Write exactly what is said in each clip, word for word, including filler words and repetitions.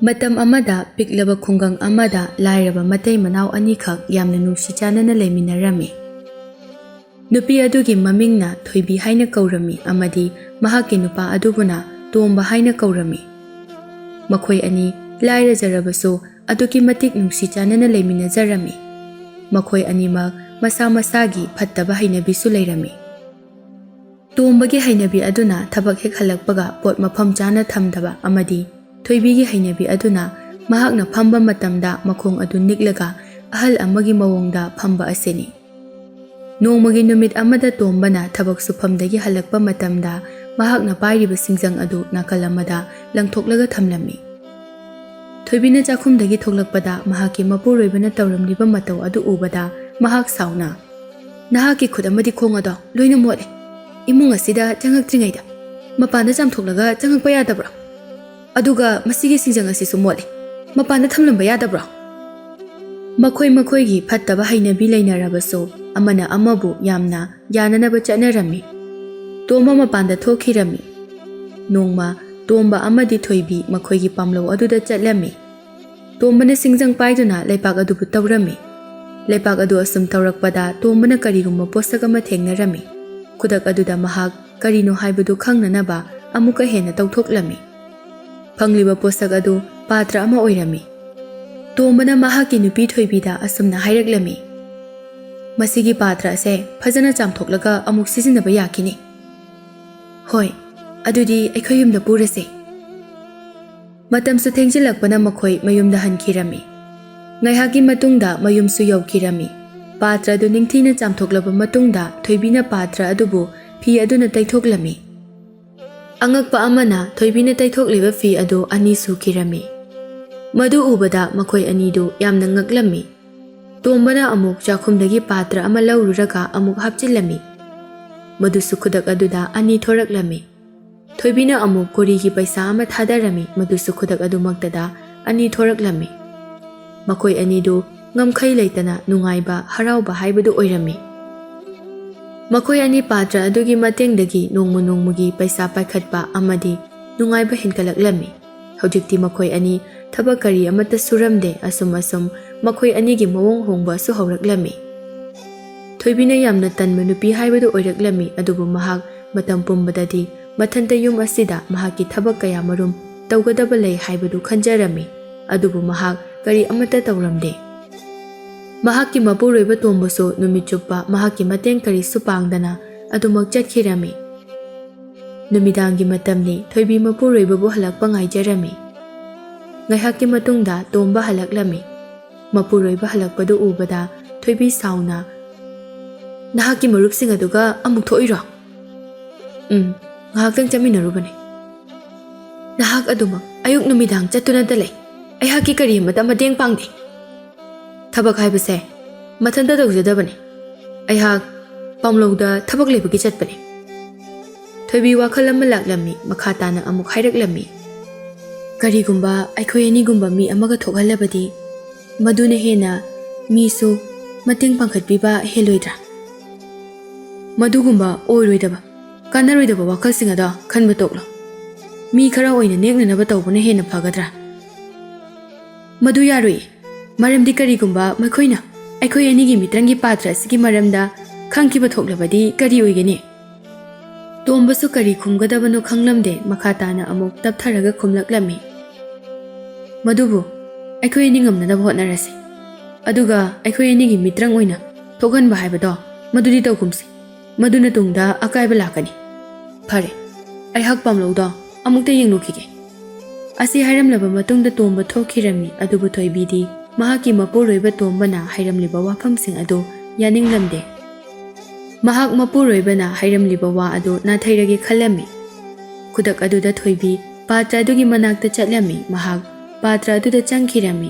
ꯃꯇꯝ ꯑꯃꯗ ꯄꯤꯛꯂꯕ ꯈꯨꯡꯒꯪ ꯑꯃꯗ ꯂꯥꯏꯔꯕ ꯃꯇꯩ ꯃꯅꯥꯎ ꯑꯅꯤꯈꯛ ꯌꯥꯝꯅ ꯅꯨꯡꯁꯤ ꯆꯥꯟꯅꯅ ꯂꯩꯃꯤꯟꯅꯔꯝꯃꯤ꯫ ꯅꯨꯄꯤ ꯑꯗꯨꯒꯤ ꯃꯃꯤꯡꯅ ꯊꯣꯏꯕꯤ ꯍꯥꯏꯅ ꯀꯧꯔꯝꯃꯤ ꯑꯃꯗꯤ ꯃꯍꯥꯛꯀꯤ ꯅꯨꯄꯥ ꯑꯗꯨꯕꯨꯅ ꯇꯣꯝꯕ ꯍꯥꯏꯅ ꯀꯧꯔꯝꯃꯤ꯫ ꯃꯈꯣꯏ ꯑꯅꯤ ꯂꯥꯏꯔꯖꯔꯕꯁꯨ ꯑꯗꯨꯛꯀꯤ ꯃꯇꯤꯛ ꯅꯨꯡꯁꯤ ꯆꯥꯟꯅꯅ ꯂꯩꯃꯤꯟꯅꯖꯔꯝꯃꯤ꯫ ꯃꯈꯣꯏ ꯑꯅꯤꯃꯛ ꯃꯁꯥ ꯃꯁꯥꯒꯤ ꯐꯠꯇꯕ ꯍꯩꯅꯕꯤꯁꯨ ꯂꯩꯔꯝꯃꯤ꯫ ꯇꯣꯝꯕꯒꯤ ꯍꯩꯅꯕꯤ ꯑꯗꯨꯅ ꯊꯕꯛ ꯍꯦꯛ ꯍꯜꯂꯛꯄꯒ ꯄꯣꯠ ꯃꯐꯝ ꯆꯥꯅ ꯊꯝꯗꯕ ꯑꯃꯗꯤ ꯊꯣꯏꯕꯤꯒꯤ ꯍꯩꯅꯕꯤ ꯑꯗꯨꯅ ꯃꯍꯥꯛꯅ ꯐꯝꯕ ꯃꯇꯝꯗ ꯃꯈꯣꯡ ꯑꯗꯨ ꯅꯤꯛꯂꯒ ꯑꯍꯜ ꯑꯃꯒꯤ ꯃꯑꯣꯡꯗ ꯐꯝꯕ ꯑꯁꯤꯅꯤ꯫ ꯅꯣꯡꯃꯒꯤ ꯅꯨꯃꯤꯠ ꯑꯃꯗ ꯇꯣꯝꯕꯅ ꯊꯕꯛ ꯁꯨꯐꯝꯗꯒꯤ ꯍꯜꯂꯛꯄ ꯃꯇꯝꯗ ꯃꯍꯥꯛꯅ ꯄꯥꯏꯔꯤꯕ ꯁꯤꯡꯖꯪ ꯑꯗꯨ ꯅꯥꯀꯜ ꯑꯃꯗ ꯂꯪꯊꯣꯛꯂꯒ ꯊꯝꯂꯝꯃꯤ꯫ ꯊꯣꯏꯕꯤꯅ ꯆꯥꯛꯈꯨꯝꯗꯒꯤ ꯊꯣꯛꯂꯛꯄꯗ ꯃꯍꯥꯛꯀꯤ ꯃꯄꯨꯔꯣꯏꯕꯅ ꯇꯧꯔꯝꯂꯤꯕ ꯃꯇꯧ ꯑꯗꯨ ꯎꯕꯗ ꯃꯍꯥꯛ ꯁꯥꯎꯅ, "ꯅꯍꯥꯛꯀꯤ ꯈꯨꯠ ꯑꯃꯗꯤ ꯈꯣꯡ ꯑꯗꯣ ꯂꯣꯏꯅ ꯃꯣꯠꯂꯦ꯫ ꯏꯃꯨꯡ ꯑꯁꯤꯗ ꯆꯪꯉꯛꯇ꯭ꯔꯤꯉꯩꯗ ꯃꯄꯥꯟꯗ ꯆꯥꯝꯊꯣꯛꯂꯒ ꯆꯪꯉꯛꯄ ꯌꯥꯗꯕ꯭ꯔꯣ? ꯑꯗꯨꯒ ꯃꯁꯤꯒꯤ ꯁꯤꯡꯖꯪ ꯑꯁꯤꯁꯨ ꯃꯣꯠꯂꯦ꯫ ꯃꯄꯥꯟꯗ ꯊꯝꯂꯝꯕ ꯌꯥꯗꯕ꯭ꯔꯣ?" ꯃꯈꯣꯏ ꯃꯈꯣꯏꯒꯤ ꯐꯠꯇꯕ ꯍꯩꯅꯕꯤ ꯂꯩꯅꯔꯕꯁꯨ ꯑꯃꯅ ꯑꯃꯕꯨ ꯌꯥꯝꯅ ꯌꯥꯅꯅꯕ ꯆꯠꯅꯔꯝꯃꯤ꯫ ꯇꯣꯝꯕ ꯃꯄꯥꯟꯗ ꯊꯣꯛꯈꯤꯔꯝꯃꯤ꯫ ꯅꯣꯡꯃ ꯇꯣꯝꯕ ꯑꯃꯗꯤ ꯊꯣꯏꯕꯤ ꯃꯈꯣꯏꯒꯤ ꯄꯥꯝꯂꯧ ꯑꯗꯨꯗ ꯆꯠꯂꯝꯃꯤ꯫ ꯇꯣꯝꯕꯅ ꯁꯤꯡꯖꯪ ꯄꯥꯏꯗꯨꯅ ꯂꯩꯄꯥꯛ ꯑꯗꯨꯕꯨ ꯇꯧꯔꯝꯃꯤ꯫ ꯂꯩꯄꯥꯛ ꯑꯗꯨ ꯑꯁꯨꯝ ꯇꯧꯔꯛꯄꯗ ꯇꯣꯝꯕꯅ ꯀꯔꯤꯒꯨꯝꯕ ꯄꯣꯠꯁꯛ ꯑꯃ ꯊꯦꯡꯅꯔꯝꯃꯤ꯫ ꯈꯨꯗꯛ ꯑꯗꯨꯗ ꯃꯍꯥꯛ ꯀꯔꯤꯅꯣ ꯍꯥꯏꯕꯗꯨ ꯈꯪꯅꯅꯕ ꯑꯃꯨꯛꯀ ꯍꯦꯟꯅ ꯇꯧꯊꯣꯛꯂꯝꯃꯤ꯫ ꯐꯪꯂꯤꯕ ꯄꯣꯠꯁꯛ ꯑꯗꯨ ꯄꯥꯇ꯭ꯔ ꯑꯃ ꯑꯣꯏꯔꯝꯃꯤ꯫ ꯇꯣꯝꯕꯅ ꯃꯍꯥꯛꯀꯤ ꯅꯨꯄꯤ ꯊꯣꯏꯕꯤꯗ ꯑꯁꯨꯝꯅ ꯍꯥꯏꯔꯛꯂꯝꯃꯤ, "ꯃꯁꯤꯒꯤ ꯄꯥꯇ꯭ꯔ ꯑꯁꯦ ꯐꯖꯅ ꯆꯥꯝꯊꯣꯛꯂꯒ ꯑꯃꯨꯛ ꯁꯤꯖꯤꯟꯅꯕ ꯌꯥꯈꯤꯅꯤ꯫ ꯍꯣꯏ, ꯑꯗꯨꯗꯤ ꯑꯩꯈꯣꯏ ꯌꯨꯝꯗ ꯄꯨꯔꯁꯦ꯫" ꯃꯇꯝꯁꯨ ꯊꯦꯡꯖꯤꯜꯂꯛꯄꯅ ꯃꯈꯣꯏ ꯃꯌꯨꯝꯗ ꯍꯟꯈꯤꯔꯝꯃꯤ꯫ ꯉꯥꯏꯍꯥꯛꯀꯤ ꯃꯇꯨꯡꯗ ꯃꯌꯨꯝꯁꯨ ꯌꯧꯈꯤꯔꯝꯃꯤ꯫ ꯄꯥꯇ꯭ꯔ ꯑꯗꯨ ꯅꯤꯡꯊꯤꯅ ꯆꯥꯝꯊꯣꯛꯂꯕ ꯃꯇꯨꯡꯗ ꯊꯣꯏꯕꯤꯅ ꯄꯥꯇ꯭ꯔ ꯑꯗꯨꯕꯨ ꯐꯤ ꯑꯗꯨꯅ ꯇꯩꯊꯣꯛꯂꯝꯃꯤ꯫ ꯑꯉꯛꯄ ꯑꯃꯅ, ꯊꯣꯏꯕꯤꯅ ꯇꯩꯊꯣꯛꯂꯤꯕ ꯐꯤ ꯑꯗꯨ ꯑꯅꯤ ꯁꯨꯈꯤꯔꯝꯃꯤ꯫ ꯃꯗꯨ ꯎꯕꯗ ꯃꯈꯣꯏ ꯑꯅꯤꯗꯨ ꯌꯥꯝꯅ ꯉꯛꯂꯝꯃꯤ꯫ ꯇꯣꯝꯕꯅ ꯑꯃꯨꯛ ꯆꯥꯛꯈꯨꯝꯗꯒꯤ ꯄꯥꯇ꯭ꯔ ꯑꯃ ꯂꯧꯔꯨꯔꯒ ꯑꯃꯨꯛ ꯍꯥꯞꯆꯤꯜꯂꯝꯃꯤ꯫ ꯃꯗꯨꯁꯨ ꯈꯨꯗꯛ ꯑꯗꯨꯗ ꯑꯅꯤ ꯊꯣꯔꯛꯂꯝꯃꯤ꯫ ꯊꯣꯏꯕꯤꯅ ꯑꯃꯨꯛ ꯀꯣꯔꯤꯒꯤ ꯄꯩꯁꯥ ꯑꯃ ꯊꯥꯗꯔꯝꯃꯤ, ꯃꯗꯨꯁꯨ ꯈꯨꯗꯛ ꯑꯗꯨꯃꯛꯇꯗ ꯑꯅꯤ ꯊꯣꯔꯛꯂꯝꯃꯤ꯫ ꯃꯈꯣꯏ ꯑꯅꯤꯗꯨ ꯉꯝꯈꯩ ꯂꯩꯇꯅ ꯅꯨꯡꯉꯥꯏꯕ, ꯍꯔꯥꯎꯕ ꯍꯥꯏꯕꯗꯨ ꯑꯣꯏꯔꯝꯃꯤ꯫ ꯃꯈꯣꯏ ꯑꯅꯤ ꯄꯥꯇ꯭ꯔ ꯑꯗꯨꯒꯤ ꯃꯇꯦꯡꯗꯒꯤ ꯅꯣꯡꯃ ꯅꯣꯡꯃꯒꯤ ꯄꯩꯁꯥ ꯄꯥꯏꯈꯠꯄ ꯑꯃꯗꯤ ꯅꯨꯡꯉꯥꯏꯕ ꯍꯦꯟꯒꯠꯂꯛꯂꯝꯃꯤ꯫ ꯍꯧꯖꯤꯛꯇꯤ ꯃꯈꯣꯏ ꯑꯅꯤ ꯊꯕꯛ ꯀꯔꯤ ꯑꯃꯠꯇ ꯁꯨꯔꯝꯗꯦ꯫ ꯑꯁꯨꯝ ꯑꯁꯨꯝ ꯃꯈꯣꯏ ꯑꯅꯤꯒꯤ ꯃꯑꯣꯡ ꯍꯣꯡꯕꯁꯨ ꯍꯧꯔꯛꯂꯝꯃꯤ꯫ ꯊꯣꯏꯕꯤꯅ ꯌꯥꯝꯅ ꯇꯟꯕ ꯅꯨꯄꯤ ꯍꯥꯏꯕꯗꯨ ꯑꯣꯏꯔꯛꯂꯝꯃꯤ, ꯑꯗꯨꯕꯨ ꯃꯍꯥꯛ ꯃꯇꯝ ꯄꯨꯝꯕꯗꯗꯤ ꯃꯊꯟꯇ ꯌꯨꯝ ꯑꯁꯤꯗ ꯃꯍꯥꯛꯀꯤ ꯊꯕꯛ ꯀꯌꯥ ꯃꯔꯨꯝ ꯇꯧꯒꯗꯕ ꯂꯩ ꯍꯥꯏꯕꯗꯨ ꯈꯟꯖꯔꯝꯃꯤ, ꯑꯗꯨꯕꯨ ꯃꯍꯥꯛ ꯀꯔꯤ ꯑꯃꯠꯇ ꯇꯧꯔꯝꯗꯦ꯫ ꯃꯍꯥꯛꯀꯤ ꯃꯄꯨꯔꯣꯏꯕ ꯇꯣꯝꯕꯁꯨ ꯅꯨꯃꯤꯠ ꯆꯨꯞꯄ ꯃꯍꯥꯛꯀꯤ ꯃꯇꯦꯡ ꯀꯔꯤꯁꯨ ꯄꯥꯡꯗꯅ ꯑꯗꯨꯃꯛ ꯆꯠꯈꯤꯔꯝꯃꯤ꯫ ꯅꯨꯃꯤꯗꯥꯡꯒꯤ ꯃꯇꯝꯅꯤ, ꯊꯣꯏꯕꯤ ꯃꯄꯨꯔꯣꯏꯕꯕꯨ ꯍꯜꯂꯛꯄ ꯉꯥꯏꯖꯔꯝꯃꯤ꯫ ꯉꯥꯏꯍꯥꯛꯀꯤ ꯃꯇꯨꯡꯗ ꯇꯣꯝꯕ ꯍꯜꯂꯛꯂꯝꯃꯤ꯫ ꯃꯄꯨꯔꯣꯏꯕ ꯍꯜꯂꯛꯄꯗꯨ ꯎꯕꯗ ꯊꯣꯏꯕꯤ ꯁꯥꯎꯅ, "ꯅꯍꯥꯛꯀꯤ ꯃꯔꯨꯞꯁꯤꯡ ꯑꯗꯨꯒ ꯑꯃꯨꯛ ꯊꯣꯛꯏꯔꯣ?" "ꯎꯝ, ꯉꯥꯏꯍꯥꯛꯇꯪ ꯆꯠꯃꯤꯟꯅꯔꯨꯕꯅꯦ꯫" "ꯅꯍꯥꯛ ꯑꯗꯨꯃꯛ ꯑꯌꯨꯛ ꯅꯨꯃꯤꯗꯥꯡ ꯆꯠꯇꯨꯅꯇ ꯂꯩ꯫ ꯑꯩꯍꯥꯛꯀꯤ ꯀꯔꯤ ꯑꯃꯠꯇ ꯃꯇꯦꯡ ꯄꯥꯡꯗꯦ꯫ ꯊꯕꯛ ꯍꯥꯏꯕꯁꯦ ꯃꯊꯟꯇ ꯇꯧꯖꯗꯕꯅꯤ꯫ ꯑꯩꯍꯥꯛ ꯄꯥꯝꯂꯧꯗ ꯊꯕꯛ ꯂꯩꯕꯒꯤ ꯆꯠꯄꯅꯤ꯫" ꯊꯣꯏꯕꯤ ꯋꯥꯈꯜ ꯑꯃ ꯂꯥꯛꯂꯝꯃꯤ, ꯃꯈꯥ ꯇꯥꯅ ꯑꯃꯨꯛ ꯍꯥꯏꯔꯛꯂꯝꯃꯤ, "ꯀꯔꯤꯒꯨꯝꯕ ꯑꯩꯈꯣꯏ ꯑꯅꯤꯒꯨꯝꯕ ꯃꯤ ꯑꯃꯒ ꯊꯣꯛꯍꯜꯂꯕꯗꯤ ꯃꯗꯨꯅ ꯍꯦꯟꯅ ꯃꯤꯁꯨ ꯃꯇꯦꯡ ꯄꯥꯡꯈꯠꯄꯤꯕ ꯍꯦꯜꯂꯣꯏꯗ꯭ꯔꯥ? ꯃꯗꯨꯒꯨꯝꯕ ꯑꯣꯏꯔꯣꯏꯗꯕ, ꯀꯥꯟꯅꯔꯣꯏꯗꯕ ꯋꯥꯈꯜꯁꯤꯡ ꯑꯗꯣ ꯈꯟꯕ ꯇꯣꯛꯂꯣ꯫ ꯃꯤ ꯈꯔ ꯑꯣꯏꯅ ꯅꯦꯛꯅꯅꯕ ꯇꯧꯕꯅ ꯍꯦꯟꯅ ꯐꯒꯗ꯭ꯔꯥ?" "ꯃꯗꯨ ꯌꯥꯔꯣꯏꯌꯦ꯫ ꯃꯔꯝꯗꯤ ꯀꯔꯤꯒꯨꯝꯕ ꯃꯈꯣꯏꯅ ꯑꯩꯈꯣꯏ ꯑꯅꯤꯒꯤ ꯃꯤꯇ꯭ꯔꯪꯒꯤ ꯄꯥꯇ꯭ꯔ ꯑꯁꯤꯒꯤ ꯃꯔꯝꯗ ꯈꯪꯈꯤꯕ ꯊꯣꯛꯂꯕꯗꯤ ꯀꯔꯤ ꯑꯣꯏꯒꯅꯤ?" ꯇꯣꯝꯕꯁꯨ ꯀꯔꯤ ꯈꯨꯝꯒꯗꯕꯅꯣ ꯈꯪꯂꯝꯗꯦ, ꯃꯈꯥ ꯇꯥꯅ ꯑꯃꯨꯛ ꯇꯞꯊꯔꯒ ꯈꯨꯝꯂꯛꯂꯝꯃꯤ, "ꯃꯗꯨꯕꯨ ꯑꯩꯈꯣꯏ ꯑꯅꯤ ꯉꯝꯅꯅꯕ ꯍꯣꯠꯅꯔꯁꯤ꯫ ꯑꯗꯨꯒ ꯑꯩꯈꯣꯏ ꯑꯅꯤꯒꯤ ꯃꯤꯇ꯭ꯔꯪ ꯑꯣꯏꯅ ꯊꯣꯛꯍꯟꯕ ꯍꯥꯏꯕꯗꯣ ꯃꯗꯨꯗꯤ ꯇꯧꯒꯨꯝꯁꯤ꯫ ꯃꯗꯨꯅ ꯇꯨꯡꯗ ꯑꯀꯥꯏꯕ ꯂꯥꯛꯀꯅꯤ꯫ ꯐꯔꯦ, ꯑꯩꯍꯥꯛ ꯄꯥꯝꯂꯧꯗꯣ ꯑꯃꯨꯛꯇ ꯌꯦꯡꯂꯨꯈꯤꯒꯦ꯫" ꯑꯁꯤ ꯍꯥꯏꯔꯝꯂꯕ ꯃꯇꯨꯡꯗ ꯇꯣꯝꯕ ꯊꯣꯛꯈꯤꯔꯝꯃꯤ, ꯑꯗꯨꯕꯨ ꯊꯣꯏꯕꯤꯗꯤ ꯃꯍꯥꯛꯀꯤ ꯃꯄꯨꯔꯣꯏꯕ ꯇꯣꯝꯕꯅ ꯍꯥꯏꯔꯝꯂꯤꯕ ꯋꯥꯐꯝꯁꯤꯡ ꯑꯗꯨ ꯌꯥꯅꯤꯡꯂꯝꯗꯦ꯫ ꯃꯍꯥꯛ ꯃꯄꯨꯔꯣꯏꯕꯅ ꯍꯥꯏꯔꯝꯂꯤꯕ ꯋꯥ ꯑꯗꯨ ꯅꯥꯊꯩꯔꯒꯦ ꯈꯜꯂꯝꯃꯤ꯫ ꯈꯨꯗꯛ ꯑꯗꯨꯗ ꯊꯣꯏꯕꯤ ꯄꯥꯇ꯭ꯔ ꯑꯗꯨꯒꯤ ꯃꯅꯥꯛꯇ ꯆꯠꯂꯝꯃꯤ꯫ ꯃꯍꯥꯛ ꯄꯥꯇ꯭ꯔ ꯑꯗꯨꯗ ꯆꯪꯈꯤꯔꯝꯃꯤ꯫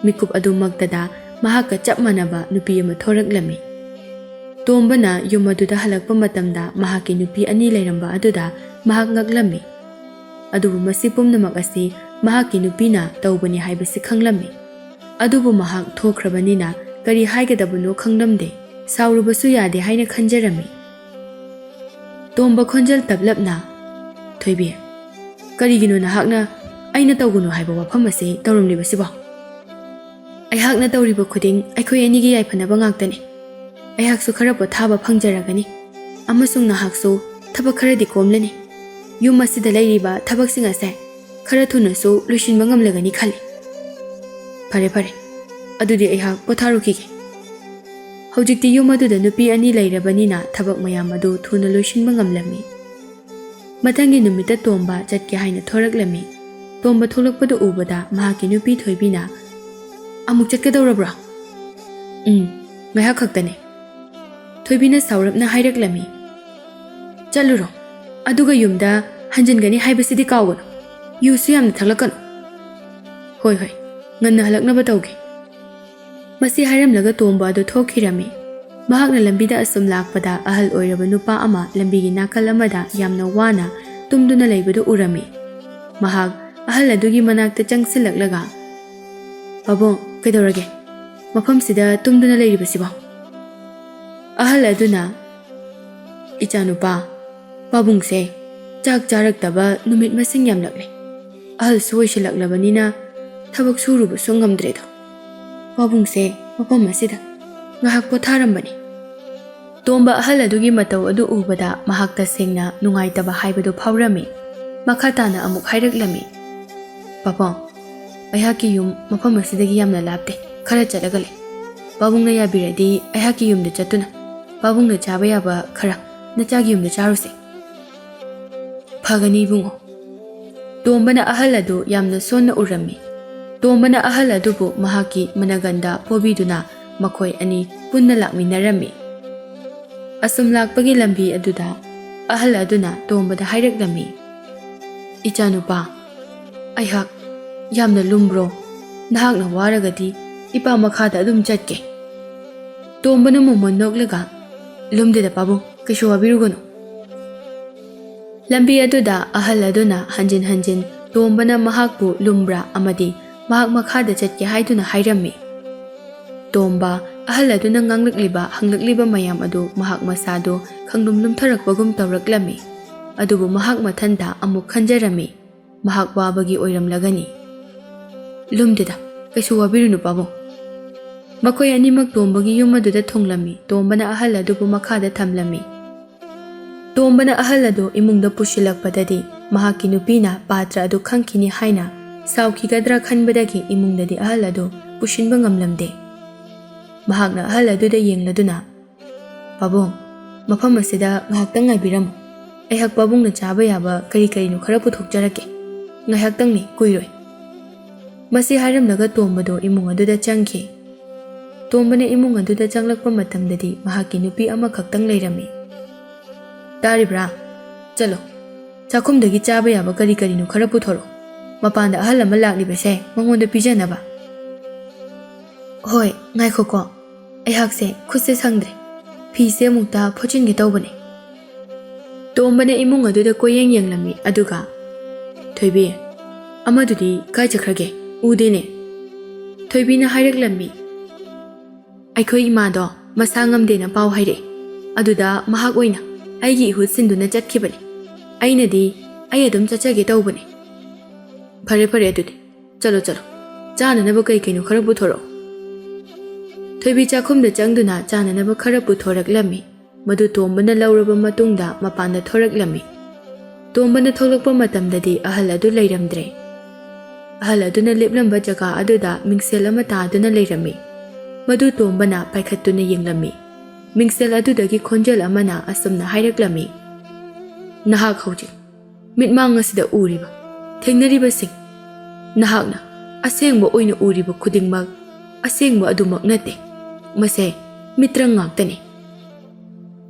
ꯃꯤꯀꯨꯞ ꯑꯗꯨꯃꯛꯇꯗ ꯃꯍꯥꯛꯀ ꯆꯞ ꯃꯥꯟꯅꯕ ꯅꯨꯄꯤ ꯑꯃ ꯊꯣꯔꯛꯂꯝꯃꯤ꯫ ꯇꯣꯝꯕꯅ ꯌꯨꯝ ꯑꯗꯨꯗ ꯍꯜꯂꯛꯄ ꯃꯇꯝꯗ ꯃꯍꯥꯛꯀꯤ ꯅꯨꯄꯤ ꯑꯅꯤ ꯂꯩꯔꯝꯕ ꯑꯗꯨꯗ ꯃꯍꯥꯛ ꯉꯛꯂꯝꯃꯤ꯫ ꯑꯗꯨꯕꯨ ꯃꯁꯤ ꯄꯨꯝꯅꯃꯛ ꯑꯁꯤ ꯃꯍꯥꯛꯀꯤ ꯅꯨꯄꯤꯅ ꯇꯧꯕꯅꯤ ꯍꯥꯏꯕꯁꯤ ꯈꯪꯂꯝꯃꯤ꯫ ꯑꯗꯨꯕꯨ ꯃꯍꯥꯛ ꯊꯣꯛꯈ꯭ꯔꯕꯅꯤꯅ ꯀꯔꯤ ꯍꯥꯏꯒꯗꯕꯅꯣ ꯈꯪꯂꯝꯗꯦ꯫ ꯁꯥꯎꯔꯨꯕꯁꯨ ꯌꯥꯗꯦ ꯍꯥꯏꯅ ꯈꯟꯖꯔꯝꯃꯤ꯫ ꯇꯣꯝꯕ ꯈꯣꯟꯖꯦꯜ ꯇꯞꯂꯞꯅ, "ꯊꯣꯏꯕꯤ, ꯀꯔꯤꯒꯤꯅꯣ ꯅꯍꯥꯛꯅ ꯑꯩꯅ ꯇꯧꯒꯅꯨ ꯍꯥꯏꯕ ꯋꯥꯐꯝ ꯑꯁꯤ ꯇꯧꯔꯝꯂꯤꯕꯁꯤꯕꯣ? ꯑꯩꯍꯥꯛꯅ ꯇꯧꯔꯤꯕ ꯈꯨꯗꯤꯡ ꯑꯩꯈꯣꯏ ꯑꯅꯤꯒꯤ ꯌꯥꯏꯐꯅꯕ ꯉꯥꯛꯇꯅꯤ꯫ ꯑꯩꯍꯥꯛꯁꯨ ꯈꯔ ꯄꯣꯊꯥꯕ ꯐꯪꯖꯔꯒꯅꯤ, ꯑꯃꯁꯨꯡ ꯅꯍꯥꯛꯁꯨ ꯊꯕꯛ ꯈꯔꯗꯤ ꯀꯣꯝꯂꯅꯤ꯫ ꯌꯨꯝ ꯑꯁꯤꯗ ꯂꯩꯔꯤꯕ ꯊꯕꯛꯁꯤꯡ ꯑꯁꯦ ꯈꯔ ꯊꯨꯅꯁꯨ ꯂꯣꯏꯁꯤꯟꯕ ꯉꯝꯂꯒꯅꯤ ꯈꯜꯂꯤ꯫ ꯐꯔꯦ, ꯐꯔꯦ, ꯑꯗꯨꯗꯤ ꯑꯩꯍꯥꯛ ꯄꯣꯊꯥꯔꯨꯈꯤꯒꯦ꯫ ꯍꯧꯖꯤꯛꯇꯤ ꯌꯨꯝ ꯑꯗꯨꯗ ꯅꯨꯄꯤ ꯑꯅꯤ ꯂꯩꯔꯕꯅꯤꯅ ꯊꯕꯛ ꯃꯌꯥꯝ ꯑꯗꯨ ꯊꯨꯅ ꯂꯣꯏꯁꯤꯟꯕ ꯉꯝꯂꯝꯃꯤ꯫ ꯃꯊꯪꯒꯤ ꯅꯨꯃꯤꯠꯇ ꯇꯣꯝꯕ ꯆꯠꯀꯦ ꯍꯥꯏꯅ ꯊꯣꯔꯛꯂꯝꯃꯤ꯫ ꯇꯣꯝꯕ ꯊꯣꯛꯂꯛꯄꯗꯨ ꯎꯕꯗ ꯃꯍꯥꯛꯀꯤ ꯅꯨꯄꯤ ꯊꯣꯏꯕꯤꯅ, "ꯑꯃꯨꯛ ꯆꯠꯀꯗꯧꯔꯕ꯭ꯔꯣ?" "ꯎꯝ, ꯉꯥꯏꯍꯥꯛ ꯈꯛꯇꯅꯦ," ꯊꯣꯏꯕꯤꯅ ꯁꯥꯎꯔꯞꯅ ꯍꯥꯏꯔꯛꯂꯝꯃꯤ꯫ "ꯆꯠꯂꯨꯔꯣ, ꯑꯗꯨꯒ ꯌꯨꯝꯗ ꯍꯟꯖꯤꯟꯒꯅꯤ ꯍꯥꯏꯕꯁꯤꯗꯤ ꯀꯥꯎꯒꯅꯨ꯫ ꯌꯨꯁꯨ ꯌꯥꯝꯅ ꯊꯛꯂꯛꯀꯅꯨ꯫ ꯍꯣꯏ, ꯍꯣꯏ, ꯉꯟꯅ ꯍꯜꯂꯛꯅꯕ ꯇꯧꯒꯦ꯫" ꯃꯁꯤ ꯍꯥꯏꯔꯝꯂꯒ ꯇꯣꯝꯕ ꯑꯗꯨ ꯊꯣꯛꯈꯤꯔꯝꯃꯤ꯫ ꯃꯍꯥꯛꯅ ꯂꯝꯕꯤꯗ ꯑꯁꯨꯝ ꯂꯥꯛꯄꯗ ꯑꯍꯜ ꯑꯣꯏꯔꯕ ꯅꯨꯄꯥ ꯑꯃ ꯂꯝꯕꯤꯒꯤ ꯅꯥꯀꯜ ꯑꯃꯗ ꯌꯥꯝꯅ ꯋꯥꯅ ꯇꯨꯝꯗꯨꯅ ꯂꯩꯕꯗꯨ ꯎꯔꯝꯃꯤ꯫ ꯃꯍꯥꯛ ꯑꯍꯜ ꯑꯗꯨꯒꯤ ꯃꯅꯥꯛꯇ ꯆꯪꯁꯤꯜꯂꯛꯂꯒ, "ꯄꯥꯕꯨꯡ, ꯀꯩꯗꯧꯔꯒꯦ? ꯃꯐꯝꯁꯤꯗ ꯇꯨꯝꯗꯨꯅ ꯂꯩꯔꯤꯕꯁꯤꯕꯣ?" ꯑꯍꯜ ꯑꯗꯨꯅ, "ꯏꯆꯥꯅꯨꯄꯥ, ꯄꯥꯕꯨꯡꯁꯦ ꯆꯥꯛ ꯆꯥꯔꯛꯇꯕ ꯅꯨꯃꯤꯠ ꯃꯁꯤꯡ ꯌꯥꯝꯂꯛꯂꯦ꯫ ꯑꯍꯜꯁꯨ ꯑꯣꯏꯁꯤꯜꯂꯛꯂꯕꯅꯤꯅ ꯊꯕꯛ ꯁꯨꯔꯨꯕꯁꯨ ꯉꯝꯗ꯭ꯔꯦꯗꯣ꯫ ꯄꯥꯕꯨꯡꯁꯦ ꯃꯐꯝ ꯑꯁꯤꯗ ꯉꯥꯏꯍꯥꯛ ꯄꯣꯊꯥꯔꯝꯕꯅꯤ꯫" ꯇꯣꯝꯕ ꯑꯍꯜ ꯑꯗꯨꯒꯤ ꯃꯇꯧ ꯑꯗꯨ ꯎꯕꯗ ꯃꯍꯥꯛ ꯇꯁꯦꯡꯅ ꯅꯨꯡꯉꯥꯏꯇꯕ ꯍꯥꯏꯕꯗꯨ ꯐꯥꯎꯔꯝꯃꯤ꯫ ꯃꯈꯥ ꯇꯥꯅ ꯑꯃꯨꯛ ꯍꯥꯏꯔꯛꯂꯝꯃꯤ, "ꯄꯥꯕꯨꯡ, ꯑꯩꯍꯥꯛꯀꯤ ꯌꯨꯝ ꯃꯐꯝ ꯑꯁꯤꯗꯒꯤ ꯌꯥꯝꯅ ꯂꯥꯞꯇꯦ, ꯈꯔ ꯆꯠꯂꯒ ꯂꯩ꯫ ꯄꯥꯕꯨꯡꯅ ꯌꯥꯕꯤꯔꯗꯤ ꯑꯩꯍꯥꯛꯀꯤ ꯌꯨꯝꯗ ꯆꯠꯇꯨꯅ ꯄꯥꯕꯨꯡꯅ ꯆꯥꯕ ꯌꯥꯕ ꯈꯔ ꯅꯆꯥꯒꯤ ꯌꯨꯝꯗ ꯆꯥꯔꯨꯁꯦ꯫" "ꯐꯒꯅꯤ ꯏꯕꯨꯡꯉꯣ꯫" ꯇꯣꯝꯕꯅ ꯑꯍꯜ ꯑꯗꯨ ꯌꯥꯝꯅ ꯁꯣꯟꯅ ꯎꯔꯝꯃꯤ꯫ ꯇꯣꯝꯕꯅ ꯑꯍꯜ ꯑꯗꯨꯕꯨ ꯃꯍꯥꯛꯀꯤ ꯃꯅꯒꯟꯗ ꯄꯣꯕꯤꯗꯨꯅ ꯃꯈꯣꯏ ꯑꯅꯤ ꯄꯨꯟꯅ ꯂꯥꯛꯃꯤꯟꯅꯔꯝꯃꯤ꯫ ꯑꯁꯨꯝ ꯂꯥꯛꯄꯒꯤ ꯂꯝꯕꯤ ꯑꯗꯨꯗ ꯑꯍꯜ ꯑꯗꯨꯅ ꯇꯣꯝꯕꯗ ꯍꯥꯏꯔꯛꯂꯝꯃꯤ, "ꯏꯆꯥꯅꯨꯄꯥ, ꯑꯩꯍꯥꯛ ꯌꯥꯝꯅ ꯂꯨꯝꯕ꯭ꯔꯣ? ꯅꯍꯥꯛꯅ ꯋꯥꯔꯒꯗꯤ ꯏꯄꯥ ꯃꯈꯥꯗ ꯑꯗꯨꯝ ꯆꯠꯀꯦ꯫" ꯇꯣꯝꯕꯅ ꯃꯣꯃꯣꯟ ꯅꯣꯛꯂꯒ, "ꯂꯨꯝꯗꯦꯗ ꯄꯥꯕꯨꯡ, ꯀꯩꯁꯨ ꯋꯥꯕꯤꯔꯨꯒꯅꯨ꯫" ꯂꯝꯕꯤ ꯑꯗꯨꯗ ꯑꯍꯜ ꯑꯗꯨꯅ ꯍꯟꯖꯤꯟ ꯍꯟꯖꯤꯟ ꯇꯣꯝꯕꯅ ꯃꯍꯥꯛꯄꯨ ꯂꯨꯝꯕ꯭ꯔꯥ ꯑꯃꯗꯤ ꯃꯍꯥꯛ ꯃꯈꯥꯗ ꯆꯠꯀꯦ ꯍꯥꯏꯗꯨꯅ ꯍꯥꯏꯔꯝꯃꯤ꯫ ꯇꯣꯝꯕ, ꯑꯍꯜ ꯑꯗꯨꯅ ꯉꯥꯡꯂꯛꯂꯤꯕ, ꯍꯪꯂꯛꯂꯤꯕ ꯃꯌꯥꯝ ꯑꯗꯨ ꯃꯍꯥꯛ ꯃꯁꯥꯗꯨ ꯈꯪꯂꯨꯝ ꯂꯨꯝꯊꯔꯛꯄꯒꯨꯝ ꯇꯧꯔꯛꯂꯝꯃꯤ꯫ ꯑꯗꯨꯕꯨ ꯃꯍꯥꯛ ꯃꯊꯟꯇ ꯑꯃꯨꯛ ꯈꯟꯖꯔꯝꯃꯤ, ꯃꯍꯥꯛ ꯋꯥꯕꯒꯤ ꯑꯣꯏꯔꯝꯂꯒꯅꯤ꯫ "ꯂꯨꯝꯗꯦꯗ, ꯀꯩꯁꯨ ꯋꯥꯕꯤꯔꯨꯅꯨ ꯄꯥꯕꯨꯡ"꯫ ꯃꯈꯣꯏ ꯑꯅꯤꯃꯛ ꯇꯣꯝꯕꯒꯤ ꯌꯨꯝ ꯑꯗꯨꯗ ꯊꯨꯡꯂꯝꯃꯤ꯫ ꯇꯣꯝꯕꯅ ꯑꯍꯜ ꯑꯗꯨꯕꯨ ꯃꯈꯥꯗ ꯊꯝꯂꯝꯃꯤ꯫ ꯇꯣꯝꯕꯅ ꯑꯍꯜ ꯑꯗꯨ ꯏꯃꯨꯡꯗ ꯄꯨꯁꯤꯜꯂꯛꯄꯗꯗꯤ ꯃꯍꯥꯛꯀꯤ ꯅꯨꯄꯤꯅ ꯄꯥꯇ꯭ꯔ ꯑꯗꯨ ꯈꯪꯈꯤꯅꯤ ꯍꯥꯏꯅ ꯁꯥꯎꯈꯤꯒꯗ꯭ꯔꯥ ꯈꯟꯕꯗꯒꯤ ꯏꯃꯨꯡꯗꯗꯤ ꯑꯍꯜ ꯑꯗꯨ ꯄꯨꯁꯤꯟꯕ ꯉꯝꯂꯝꯗꯦ꯫ ꯃꯍꯥꯛꯅ ꯑꯍꯜ ꯑꯗꯨꯗ ꯌꯦꯡꯂꯗꯨꯅ, "ꯄꯥꯕꯨꯡ, ꯃꯐꯝ ꯑꯁꯤꯗ ꯉꯥꯏꯍꯥꯛꯇꯪ ꯉꯥꯏꯕꯤꯔꯝꯃꯨ꯫ ꯑꯩꯍꯥꯛ ꯄꯥꯕꯨꯡꯅ ꯆꯥꯕ ꯌꯥꯕ ꯀꯔꯤ ꯀꯔꯤꯅꯣ ꯈꯔ ꯄꯨꯊꯣꯛꯆꯔꯛꯀꯦ꯫ ꯉꯥꯏꯍꯥꯛꯇꯪꯅꯤ, ꯀꯨꯏꯔꯣꯏ"꯫ ꯃꯁꯤ ꯍꯥꯏꯔꯝꯂꯒ ꯇꯣꯝꯕꯗꯨ ꯏꯃꯨꯡ ꯑꯗꯨꯗ ꯆꯪꯈꯤ꯫ ꯇꯣꯝꯕꯅ ꯏꯃꯨꯡ ꯑꯗꯨꯗ ꯆꯪꯂꯛꯄ ꯃꯇꯝꯗꯗꯤ ꯃꯍꯥꯛꯀꯤ ꯅꯨꯄꯤ ꯑꯃꯈꯛꯇꯪ ꯂꯩꯔꯝꯃꯤ꯫ "ꯇꯥꯔꯤꯕ꯭ꯔꯥ? ꯆꯠꯂꯣ, ꯆꯥꯛꯈꯨꯝꯗꯒꯤ ꯆꯥꯕ ꯌꯥꯕ ꯀꯔꯤ ꯀꯔꯤꯅꯣ ꯈꯔ ꯄꯨꯊꯣꯔꯛꯑꯣ꯫ ꯃꯄꯥꯟꯗ ꯑꯍꯜ ꯑꯃ ꯂꯥꯛꯂꯤꯕꯁꯦ ꯃꯉꯣꯟꯗ ꯄꯤꯖꯅꯕ"꯫ "ꯍꯣꯏ, ꯉꯥꯏꯈꯣꯀꯣ, ꯑꯩꯍꯥꯛꯁꯦ ꯈꯨꯠꯁꯦ ꯁꯪꯗ꯭ꯔꯦ, ꯐꯤꯁꯦ ꯑꯃꯨꯛꯇ ꯐꯣꯠꯆꯤꯟꯒꯦ ꯇꯧꯕꯅꯦ"꯫ ꯇꯣꯝꯕꯅ ꯏꯃꯨꯡ ꯑꯗꯨꯗ ꯀꯣꯏꯌꯦꯡ ꯌꯦꯡꯂꯝꯃꯤ, ꯑꯗꯨꯒ, "ꯊꯣꯏꯕꯤ, ꯑꯃꯗꯨꯗꯤ ꯀꯥꯏ ꯆꯠꯈ꯭ꯔꯒꯦ? ꯎꯗꯦꯅꯦ"꯫ ꯊꯣꯏꯕꯤꯅ ꯍꯥꯏꯔꯛꯂꯝꯃꯤ, "ꯑꯩꯈꯣꯏ ꯏꯃꯥꯗꯣ ꯃꯁꯥ ꯉꯝꯗꯦꯅ ꯄꯥꯎ ꯍꯥꯏꯔꯛꯑꯦ, ꯑꯗꯨꯗ ꯃꯍꯥꯛ ꯑꯣꯏꯅ ꯑꯩꯒꯤ ꯏꯍꯨꯠ ꯁꯤꯟꯗꯨꯅ ꯆꯠꯈꯤꯕꯅꯤ꯫ ꯑꯩꯅꯗꯤ ꯑꯩ ꯑꯗꯨꯝ ꯆꯠꯆꯒꯦ ꯇꯧꯕꯅꯤ"꯫ "ꯐꯔꯦ ꯐꯔꯦ, ꯑꯗꯨꯗꯤ ꯆꯠꯂꯣ ꯆꯠꯂꯣ, ꯆꯥꯅꯅꯕ ꯀꯩ ꯀꯩꯅꯣ ꯈꯔ ꯄꯨꯊꯣꯔꯛꯑꯣ"꯫ ꯊꯣꯏꯕꯤ ꯆꯥꯛꯈꯨꯝꯗ ꯆꯪꯗꯨꯅ ꯆꯥꯅꯅꯕ ꯈꯔ ꯄꯨꯊꯣꯔꯛꯂꯝꯃꯤ꯫ ꯃꯗꯨ ꯇꯣꯝꯕꯅ ꯂꯧꯔꯕ ꯃꯇꯨꯡꯗ ꯃꯄꯥꯟꯗ ꯊꯣꯔꯛꯂꯝꯃꯤ꯫ ꯇꯣꯝꯕꯅ ꯊꯣꯛꯂꯛꯄ ꯃꯇꯝꯗꯗꯤ ꯑꯍꯜ ꯑꯗꯨ ꯂꯩꯔꯝꯗ꯭ꯔꯦ꯫ ꯑꯍꯜ ꯑꯗꯨꯅ ꯂꯦꯞꯂꯝꯕ ꯖꯒꯥ ꯑꯗꯨꯗ ꯃꯤꯡꯁꯦꯜ ꯑꯃ ꯇꯥꯗꯨꯅ ꯂꯩꯔꯝꯃꯤ꯫ ꯃꯗꯨ ꯇꯣꯝꯕꯅ ꯄꯥꯏꯈꯠꯇꯨꯅ ꯌꯦꯡꯂꯝꯃꯤ꯫ ꯃꯤꯡꯁꯦꯜ ꯑꯗꯨꯗꯒꯤ ꯈꯣꯟꯖꯦꯜ ꯑꯃꯅ ꯑꯁꯨꯝꯅ ꯍꯥꯏꯔꯛꯂꯝꯃꯤ, "ꯅꯍꯥꯛ ꯍꯧꯖꯤꯛ ꯃꯤꯠꯃꯥꯡ ꯑꯁꯤꯗ ꯎꯔꯤꯕ, ꯊꯦꯡꯅꯔꯤꯕꯁꯤꯡ, ꯅꯍꯥꯛꯅ ꯑꯁꯦꯡꯕ ꯑꯣꯏꯅ ꯎꯔꯤꯕ ꯈꯨꯗꯤꯡꯃꯛ ꯑꯁꯦꯡꯕ ꯑꯗꯨꯃꯛ ꯅꯠꯇꯦ꯫ ꯃꯁꯦ ꯃꯤꯇ꯭ꯔꯪ ꯉꯥꯛꯇꯅꯤ"꯫